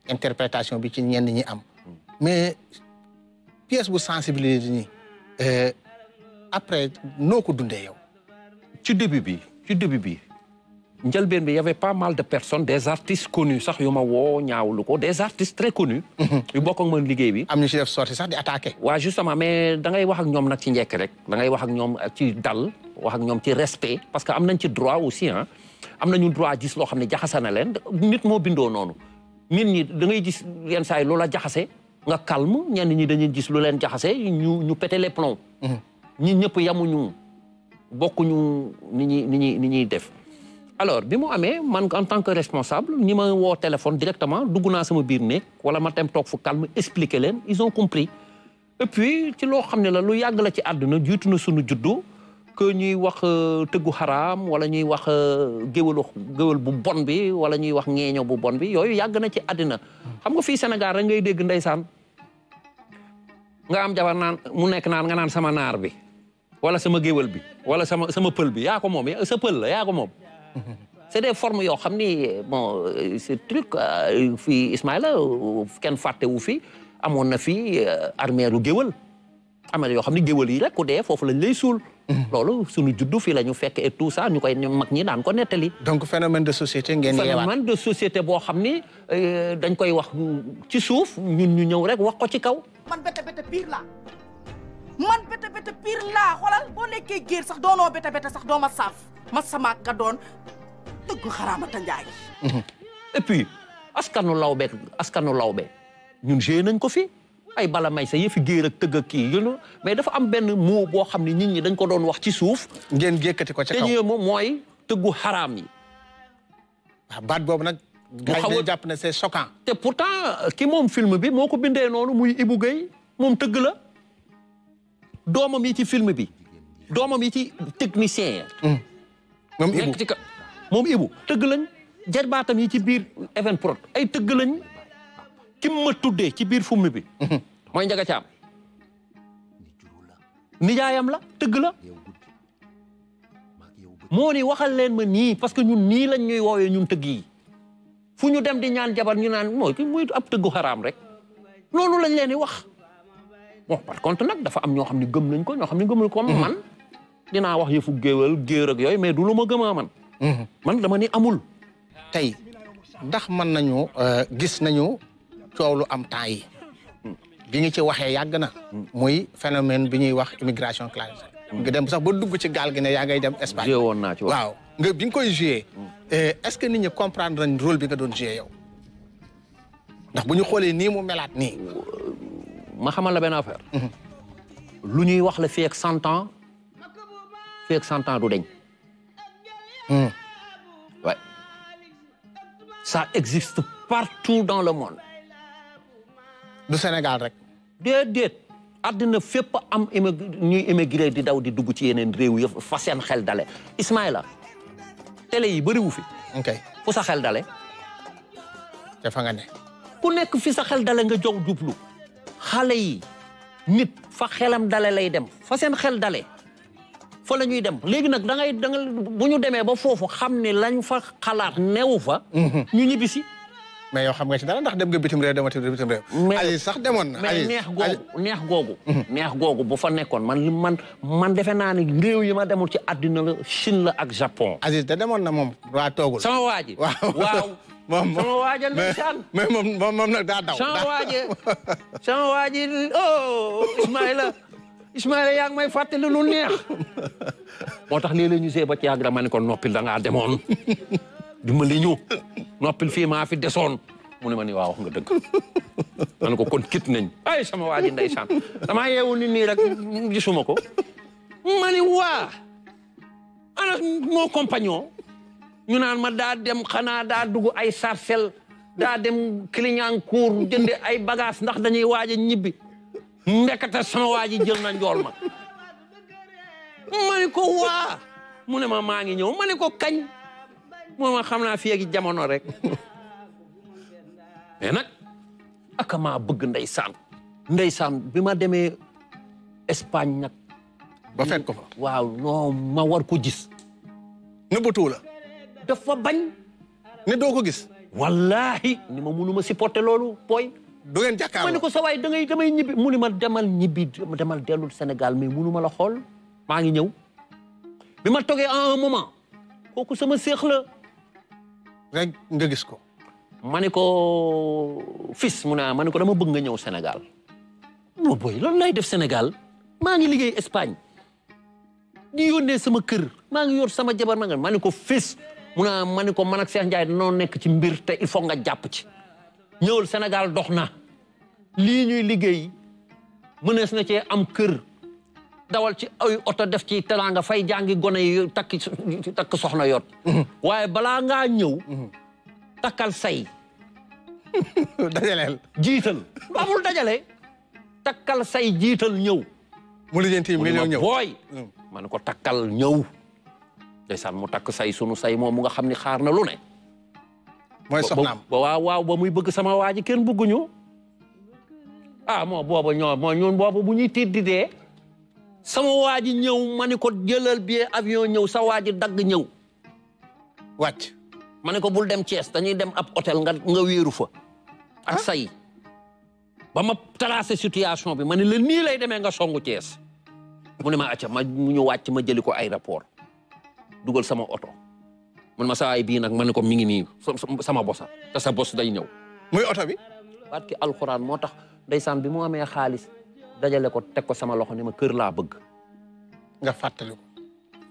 interprétation bi ci ñenn ñi am mais pièce bu sensibilité nii après noo ko dundee yow ci début bi njëlbeen bi y avait pas mal de personnes des artistes connus sax yu ma woo ñaawlu ko des artistes très connus yu bokk ak man liggéey bi am ñu ci def sorti sax di attaqué waaw justement mais da ngay wax ak ñoom nag ci njekk rek da ngay wax ak ñoom ci dal wax ak ñoom ci respect parce que am nañ ci droit aussi ah am nañu droit gis loo xam ne jaxase na leen nit moo bindoo noonu nit ñi da ngay gis yenn saa yi loola jaxase nga calme ñenn ñi dañuy gis lu leen jaxase ñu pété les plombs ñi ñëpp yamuñu bokkuñu ni ñuy def alors bi mu amee man en tant que responsable ñi ma woo téléphone directement dugg naa sama biir néeg wala ma dem toog fu calme expliquer leen ils ont compris et puis ci loo xam ne la lu yàgg la ci àdduna jiitu na sunu juddu que ñuy wax tëggu xaraam wala ñuy wax géwél bu bon bi wala ñuy wax ñeeño bu bon bi yooyu yàgg na ci àddina xam nga fii Sénégal rek ngay dégg ndeysaan nga am jabar naan mu nekk naan nga naan sama naar bi wala sama géwél bi wala sama pël bi yaa ko moom sa pël la yaa ko moom c'est des formes yoo xam ni bon ce truc fii Ismaïla kenn fàttewu fi amoon na fii armeeru géwël am na yoo xam ni géwël yi rek ku dee foofu lañ lay suul loolu suñu juddu fii la ñu fekk et tout ça ñu koy mag ñi daan ko nettali donc phénomène de société ngeen yeewaat phénomène de société boo xam ni dañ koy wax ci suuf ñun ñu ñëw rek wax ko ci kaw man Bété Bété pire laa man Bété Bété pire laa xoolal boo nekkee géer sax doonoo Bété Bété sax dooma saaf ma sama ka doon dëgg xaraamata njaay et puis askanu lawbe ñun joué nañ ko fi ay bala may sa yëfi géer ak tëgg ak kii yéen mais dafa am benn mot boo xam ne nit ñi dañ ko doon wax ci suuf ngeen jékkati ko ca kaw te moom mooy tëggu xaraam yi waaw baat boobu nag gars yi jàpp ne c'est choquant te pourtant ki moom film bi moo ko bindee noonu muy Ibou Guèye moom tëgg la doomam yi ci film bi doomam yi ci technicien moom Ibou tëgg lañ jarbaatam yi ci biir Evenprod ay tëgg lañ ki ma tuddee ci biir film bi mooy Njaga Caam nijaayam la tëgg la moo ni waxal leen ma nii parce que ñun nii lañ ñuy woowee ñun tëgg yi fu ñu dem di ñaan jabar ñu naan mooy ki muy ab tëggu xaraam rek noonu lañ leen di wax bon par contre nag dafa am ñoo xam ne gëm nañ ko ñoo xam ne gëmul ko man dinaa wax yëfu géwél géer ak yooyu mais du lu ma gëmaa man man dama ni amul tey ndax mën nañu gis nañu coow lu am temps yi bi nga ci waxee yàgg na muy phénomène bi ñuy wax immigration clandestine nga dem sax ba dugg ci gaal gi ne yaa ngay dem Espagne joué woon naa ci waaw nga bi nga koy joué est-ce que nit ñi comprendre nañ rôle bi nga doon joué yow ndax bu ñu xoolee nii mu melaat nii ma xamal la benn affaire lu ñuy wax la fii ak 100 ans fii ak 100 ans du deñ ouais ça existe partout dans le monde du Sénégal rek déedéet àddina fépp am ñuy émigré di daw di dugg ci yeneen réew yëpp fa seen xel dale Ismaïla télé yi bëriwu fi ok fu sa xel dale te fa nga ne ku nekk fi sa xel dale nga jow jublu xale yi nit fa xelam dale lay dem fa seen xel dale fa la ñuy dem léegi nag da ngay bu ñu demee ba foofu xam ne lañ fa xalaat newu fa ñu ñibbisi mais yow xam nga ci dara ndax dem nga bitim réew demati bitim réew Aziz sax demoon na mais neex googu bu fa nekkoon man defe naa ne réew yi ma demul ci àddina la Chine la ak Japon Aziz da demoon na moom waa toogul sama waa ji waaw sama waaja ndeysaan mais moom nag daa daw sama waaji oh Ismaïla yaa ngi may fàttali lu neex moo tax léeg-léeg ñu see ba ci yàgg dama ne ko noppil da ngaa demoon dimbali ñu noppil fii maa fi desoon mu ne ma ni waa wax nga dëgg ma ne ko kon kit nañ ay sama waa ji ndeysaan damaa yeewu ni nii rek gisuma ko ma ni waa ana moo compagnon ñu naan ma daa dem xanaa daa dugg ay sarcelle daa dem Clignancourt jënde ay bagage ndax dañuy waaj a ñibbi ndekete sama waa ji jël na njool ma ma ni ko waa mu ne ma maa ngi ñëw ma ni ko kañ moo ma xam naa fii ak jamono rek mais nag aka maa bëgg ndeysaan bi ma demee Espagne nag ba fekk ko fa waaw non ma war ko gis nëbbatu la dafa bañ ne doo ko gis wallahi ni ma mënuma supporter loolu booy du ngeen jàkkaarloo ma ni ko sa waay damay ñibbi mu ni ma demal ñibbi demal dellul Sénégal mais mënuma la xool maa ngi ñëw bi ma toogee en un moment kooku sama séex la rek nga gis ko ma ni ko fils mu ne ma ni ko dama bëgg nga ñëw Sénégal moo boy lan lay def Sénégal maa ngi liggéey Espagne di yónnee sama kër maa ngi yor sama jabar ma ni ko fils mu ne ma ni ko man ak Cheikh Ndiaye danoo nekk ci mbir te il faut nga jàpp ci ñëwul Sénégal dox na lii ñuy liggéey mënees na cee am kër dawal ci ay oto def ci teraanga fay jàngi gone yi takk soxna yot waaye balaa ngaa ñëw takkal say dajaleel jiital amul dajale takkal say jiital ñëw mu lijjanti million ñëw booy ma ne ko takkal ñëw ndeysaan mu takk say sunu say moom mu nga xam ni xaar na lu ne mooy soxnaam waaw ba muy bëgg sama waa ji kenn bëgguñu moo booba ñun booba bu ñuy tiit di dee sama waa ji ñëw ma ni ko jëlal billet avion ñëw sa waa ji dagg ñëw wàcc ma ne ko bul dem Thiès dañuy dem ab hôtel nga wéeru fa ak say ba ma tracé situation bi ma ne la nii lay demee nga songu Thiès mu ne ma acca mu ñu wàcc ma jëli ko aéroport dugal sama oto mun ma sawaay bii nag ma ne ko mi ngi nii sama bosa te sa bos day ñëw muy oto bi parce que alxuraan moo tax ndeysaan bi mu amee xaalis dajale ko teg ko sama loxo ni ma kër laa bëgg nga fàttali ko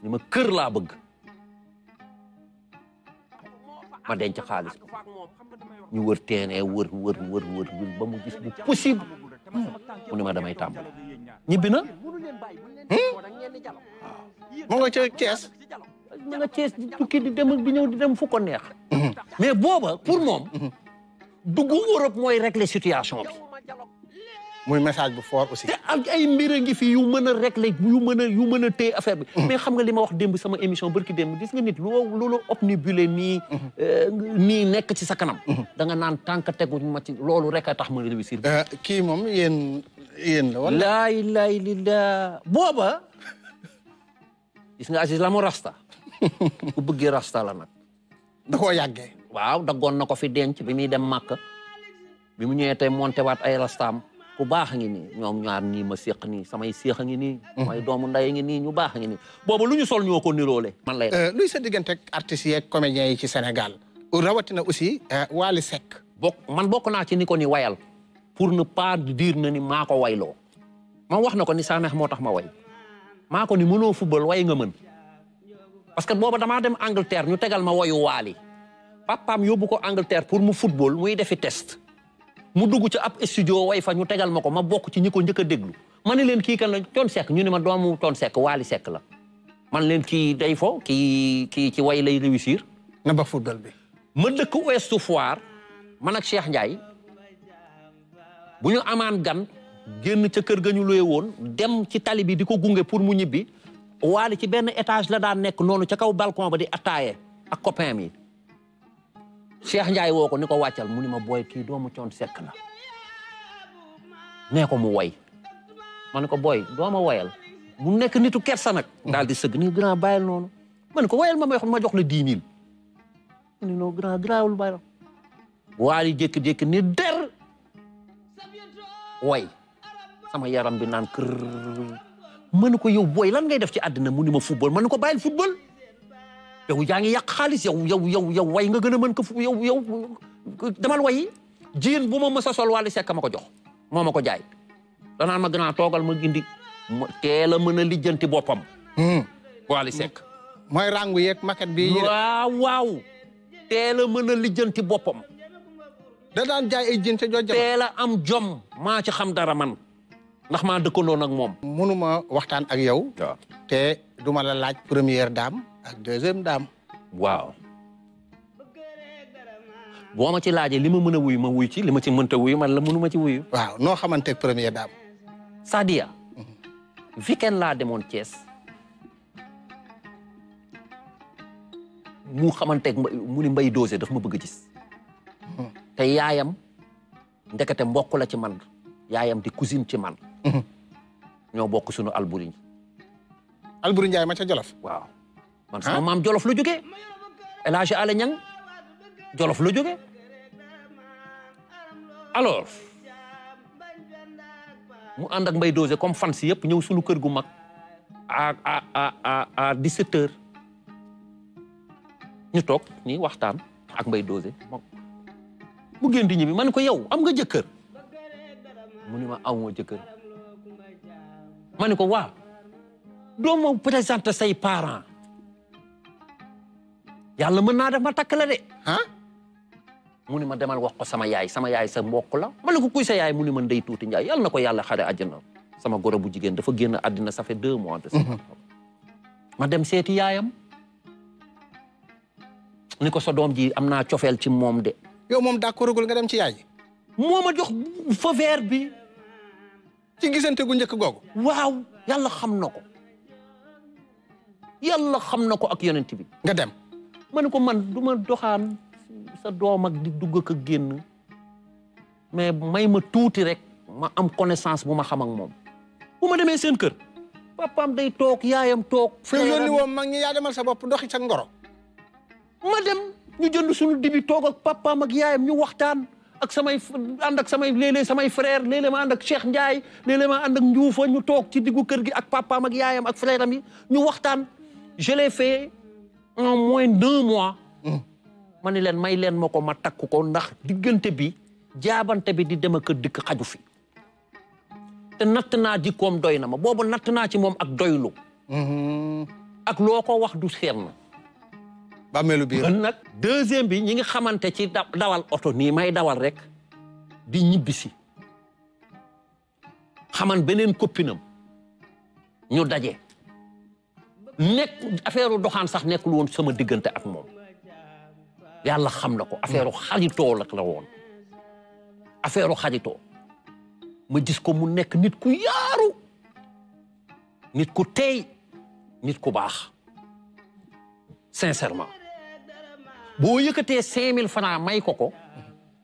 ni ma kër laa bëgg ma denc xaalis ñu wër teenee wër ba mu gis bu possible mu ne ma damay tàmbali ñibbi na moo nga ca Thiès ma nga Thiès di tukki di dem di ñëw di dem fu ko neex mais booba pour moom dugg Europe mooy régler situation bi muy message bu fort aussi. te ak ay mbir a ngi fi yu mën a régler yu mën a téye affaire bi. mais xam nga li ma wax démb sama émission barki démb gis nga nit loolu obnubilé nii nekk ci sa kanam. da nga naan tànk teguñ ma ci loolu rek a tax ma réussir. kii moom yéen la wala. laa ilaaha illallaah booba gis nga Aziz la mu rasta ku bëggee rasta la nag. da koo yàggee. waaw daggoon na ko fi denc bi muy dem Màkka bi mu ñëwee tey monté waat ay rastaam ku baax a ngi nii ñoom ñaar nii ma séq nii samay séex a ngi nii. samay doomu nday ngi nii ñu baax a ngi nii boobu lu ñu sol ñoo ko niroole. man lay luy sa diggante ak artistes yeeg comédiens yi ci Sénégal rawatina aussi Wally Seck. man bokk naa ci ni ko ni wayal pour ne pas dire na ni maa ko wayloo man wax na ko ni Sanex moo tax ma way maa ko ni mënoo football way nga mën parce que booba damaa dem Angleterre ñu tegal ma wayu Wally papaam yóbbu ko Angleterre pour mu football muy defi test mu dugg ci ab studio way fa ñu tegal ma ko ma bokk ci ñi ko njëkk a déglu ma ne leen kii kan la Thione Seck ñu ne ma doomu Thione Seck Wally Seck la man leen kii day fo kii ci way lay réussir na ba football bi ma dëkk Ouest Foire man ak Cheikh Ndiaye bu ñu amaan gan génn ca kër ga ñu luye woon dem ci tali bi di ko gunge pour mu ñibbi Wally ci benn étage la daan nekk noonu ca kaw balcon ba di attaaye ak copain mi Cheikh Ndiaye woo ko ni ko wàccal mu ni ma booy kii doomu Thione Seck la nee ko mu woy ma ne ko booy dooma woyal mu nekk nitu kersa nag daal di sëgg ni grand bàyyil noonu ma ne ko woyal ma jox la 10 000 mu ne non grand grawul bàyyil Wally jékki-jékki ni der woy sama yaram bi naan kër ma ne ko yow booy lan ngay def ci àddina mu ni ma football ma ne ko bàyyil football yow yaa ngi yàq xaalis yow way nga gën a mën ko yow demal wayi jiin bu ma mës a sol Wally Seck ma ko jox moo ma ko jaay danaan ma gën a toogal ma gindi teel a mën a lijjanti boppam Wally Seck mooy rangu yeeg maquette bi waaw teel a mën a lijjanti boppam da daan jaay ay jiin te joo teel a am jom maa ci xam dara man ndax maa dëkkandoo nag moom mënuma waxtaan ak yow te duma la laaj première dame ak deuxième dame waaw boo ma ci laajee li ma mën a wuyu ma wuy ci li ma ci mënta wuyu man la mënuma ci wuyu waaw noo xamante ak première dame Sadia weekend laa demoon Thiès mu xamanteeg mu ni Mbaye Dosé daf ma bëgg a gis te yaayam ndekete mbokk la ci man yaayam di cousine ci man ñoo bokk suñu Alburi Ndiaye ma ca Jolof waaw man sama maam Jolof la jógee El Hadji Ale Ñang Jolof la jógee alors mu ànd ak Mbaye Dosé comme fan si yëpp ñëw suñu kër gu mag à 17 heures ñu toog nii waxtaan ak Mbaye Dosé mu génn di ñibbi ma ne ko yow am nga jëkkër mu ni ma awma jëkkër ma ne ko waaw doo ma présenter say parents yàlla mën naa def ma takk la de mu ni ma demal wax ko sama yaay sa mbokk la ma ne ko kuy sa yaay mu ni ma Ndey Tuuti Njaay yàlla na ko yàlla xare àjjana sama goro bu jigéen dafa génn àddina ça fait 2 mois de ça ma dem seeti yaayam ni ko sa doom ji am naa cofeel ci moom de yow moom d'accordul nga dem ci yaay moo ma jox feu vert bi ci gisante gu njëkk googu waaw yàlla xam na ko ak yonent bi nga dem ma ne ko man du ma doxaan sa doom ak di dugg ak génn mais may ma tuuti rek ma am connaissance bu ma xam ak moom bu ma demee seen kër papaam day toog yaayam toog yow yónni woo mag ñi yaa demal sa bopp doxi sa ngoro ma dem ñu jënd suñu dibi toog ak papaam ak yaayam ñu waxtaan ak léeg-léeg samay frère léeg-léeg ma ànd ak Cheikh Ndiaye léeg-léeg ma ànd ak Ndioufa ñu toog ci diggu kër gi ak papaam ak yaayam ak frère am yi ñu waxtaan je l'ai fait en moins d'1 mois ma ni leen may leen ma ko ma takk ko ndax diggante bi jaabante bi di dem ak dikk xaju fi te natt naa jikkoom doy na ma boobu natt naa ci moom ak doylu ak loo ko wax du seen bàmmeelu biir nag deuxième bi ñi ngi xamante ci dawal oto nii may dawal rek di ñibbisi xaman beneen copinam ñu daje nekk affaire doxaan sax nekkul woon sama diggante ak moom yàlla xam na ko affaire xaritoo la woon affaire xaritoo ma gis ko mu nekk nit ku yaaru nit ku teey nit ku baax sincèrement boo yëkkatee 5000 francs may ko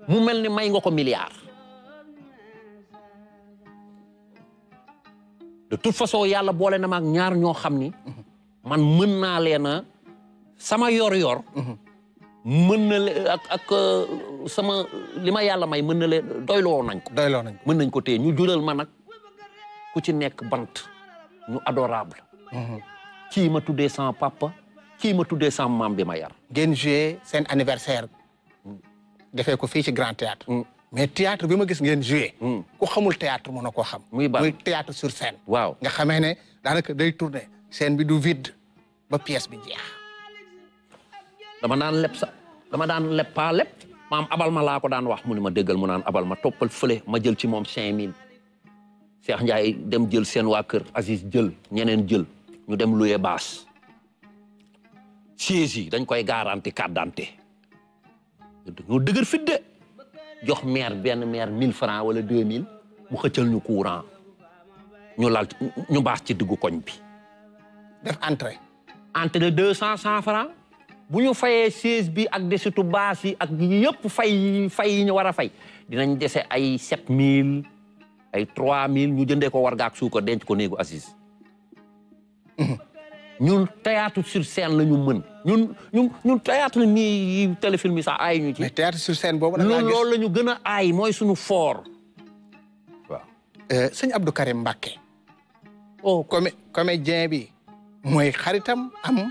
mu mel ni may nga ko milliard de toute façon yàlla boole na ma ak ñaar ñoo xam ni man mën naa leen a sama yor-yor mën na ak sama li ma yàlla may mën na leen doyloo nañ ko mën nañ ko téye ñu jural ma nag ku ci nekk bant ñu adorable kii ma tuddee sama papa kii ma tuddee sama maam bi ma yar ngeen joué seen anniversaire defee ko fii ci Grand Théâtre mais théâtre bi ma gis ngeen joué ku xamul théâtre mën na koo xam muy théâtre sur scène waaw nga xamee ne daanaka day tourné scène bi du vide ba pièce bi jeex dama daan leb pas leb maam abal ma laa ko daan wax mu ni ma déggal mu naan abal ma toppal fële ma jël ci moom 5000 Cheikh Ndiaye dem jël seen waa kër Aziz jël ñeneen jël ñu dem loué baas siège yi dañ koy garanti carte d'identité ñu dëgër fit de jox maire benn maire 1000 francs wala 2000 mu xëccal ñu courant ñu lal ñu baas ci diggu koñ bi def entrée 100 francs bu ñu fayee siège bi ak desitu baas yi ak yëpp fay yi ñu war a fay dinañ dese ay 7000 ay 3000 ñu jëndee ko warga ak suukar denc ko néegu Aziz ñun théâtre sur scène la ñu mën ñun théâtre nii téléfilm yi sax aay ñu ci. mais théâtre sur scène boobu nag ñun loolu la ñu gën a aay mooy suñu fort. waaw sëñ Abdou Karim Mbacké. oh comédien bi mooy xaritam am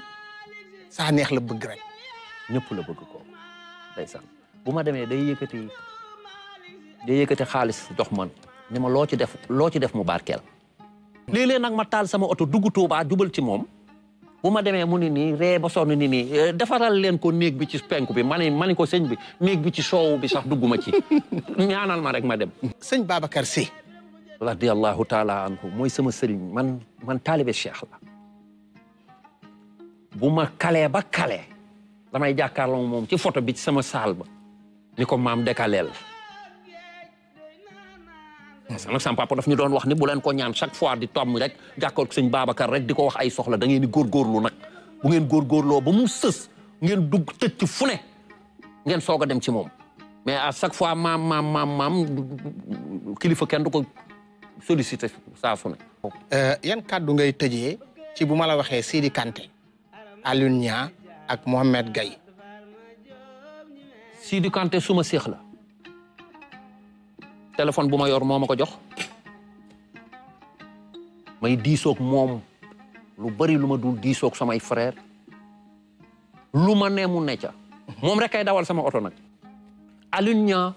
saa neex la bëgg rek. ñëpp la bëgg ko ndeysaan bu ma demee day yëkkati xaalis jox man ni ma loo ci def mu barkeel. léeg-léeg nag ma taal sama oto dugg Tuubaa jubal ci moom. bu ma demee mu ni nii ree ba sonn ni nii defaral leen ko néeg bi ci penku bi ma ni ko sëñ bi néeg bi ci soow bi sax dugguma ci ñaanal ma rek ma dem. sëñ Babacar Sy. radiyallahu taala anhu mooy sama sëriñ man taalibe Cheikh la. bu ma kalee ba kalee damay jàkkaarloo moom ci photo bi ci sama saal ba ni ko maam dekaleel. parce que nag sama papa daf ñu doon wax ni bu leen ko ñaan chaque fois di tomm rek jàkkoor sëñ Babacar rek di ko wax ay soxla da ngeen di góorgóorlu nag bu ngeen góorgóorloo ba mu sës ngeen dugg tëj ci fu ne ngeen soog a dem ci moom mais à chaque fois maam kilifa kenn du ko sollicité saa su ne. yan kàddu ngay tëjee ci bu ma la waxee Sidi Kanté Alioune Niang ak Mohamed Gaye. Sidi Kanté suma seex la. téléphone bu ma yor moo ma ko jox may diisoog moom lu bari lu ma dul diisoog samay frère lu ma ne mu ne ca moom rek kay dawal sama oto nag. Alioune Niang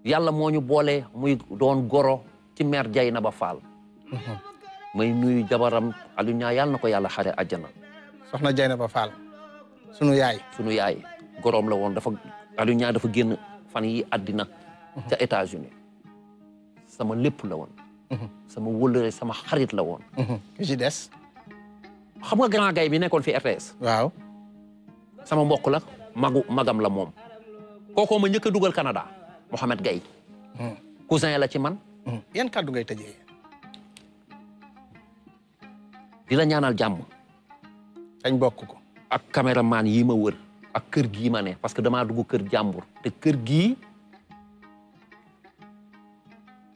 yàlla moo ñu boole muy doon goro ci mère Dieynaba Fall. may nuyu jabaram Alioune Niang yàlla na ko yàlla xare àjjana. soxna Dieynaba Fall sunu yaay goroom la woon dafa Alioune Niang dafa génn fan yi àddina ca États-Unis sama lépp la woon. sama wëllëre sama xarit la woon. ki ci des. xam nga grand gay bi nekkoon fi RTS. waaw. sama mbokk la magam la moom. kookoo ma njëkk a dugal Canada Mohamed Gaye. cousin la ci man. yan kàddu ngay tëjee. di la ñaanal jàmm. sañ bokk ko. ak caméraman yi ma wër. ak kër gii ma ne parce que damaa dugg kër jàmbur te kër gii.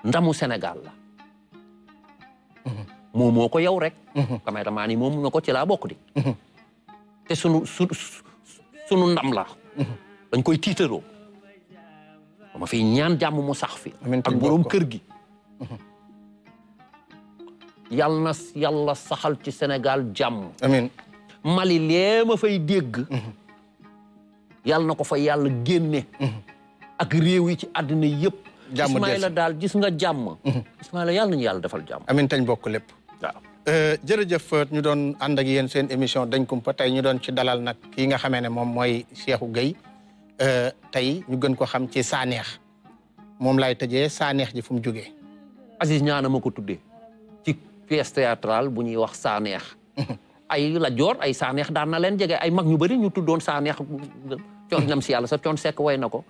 ndamu Sénégal la. moom moo ko yow rek. caméraman yi moom na ko ci laa bokk di. te sunu ndam la. dañ koy tiitaroo. dama fiy ñaan jàmm mu sax fi. ak borom kër gi. yàlla saxal ci Sénégal jàmm. amiin. Mali lee ma fay dégg. yàlla na ko fa yàlla génne. ak réew yi ci àddina yëpp. jàmm Ismaïla daal gis nga jàmm. Ismaïla yàlla nañu yàlla defal jàmm. amiin tañ bokk lépp. waaw. jërëjëf ñu doon ànd ak yéen seen émission dañ kumpa tey ñu doon ci dalal nag kii nga xamee ne moom mooy Cheikhou Gueye tey ñu gën ko xam ci Sanekh moom laay tëjee Sanekh ji fu mu jógee. Aziz ñaana ma ko tuddee ci pièce théâtrale bu ñuy wax Sanekh. ay Lat Joor ay Sanekh daan na leen jege ay mag ñu bëri ñu tuddoon Sanekh coon nam si yàlla sa coon sekk way na ko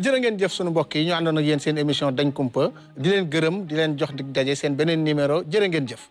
jërë ngeen jëf sunu mbokk yi ñu àndoon ak yéen seen émission dañ kumpa di leen gërëm di leen jox dig daje seen beneen numéro jërë ngeen jëf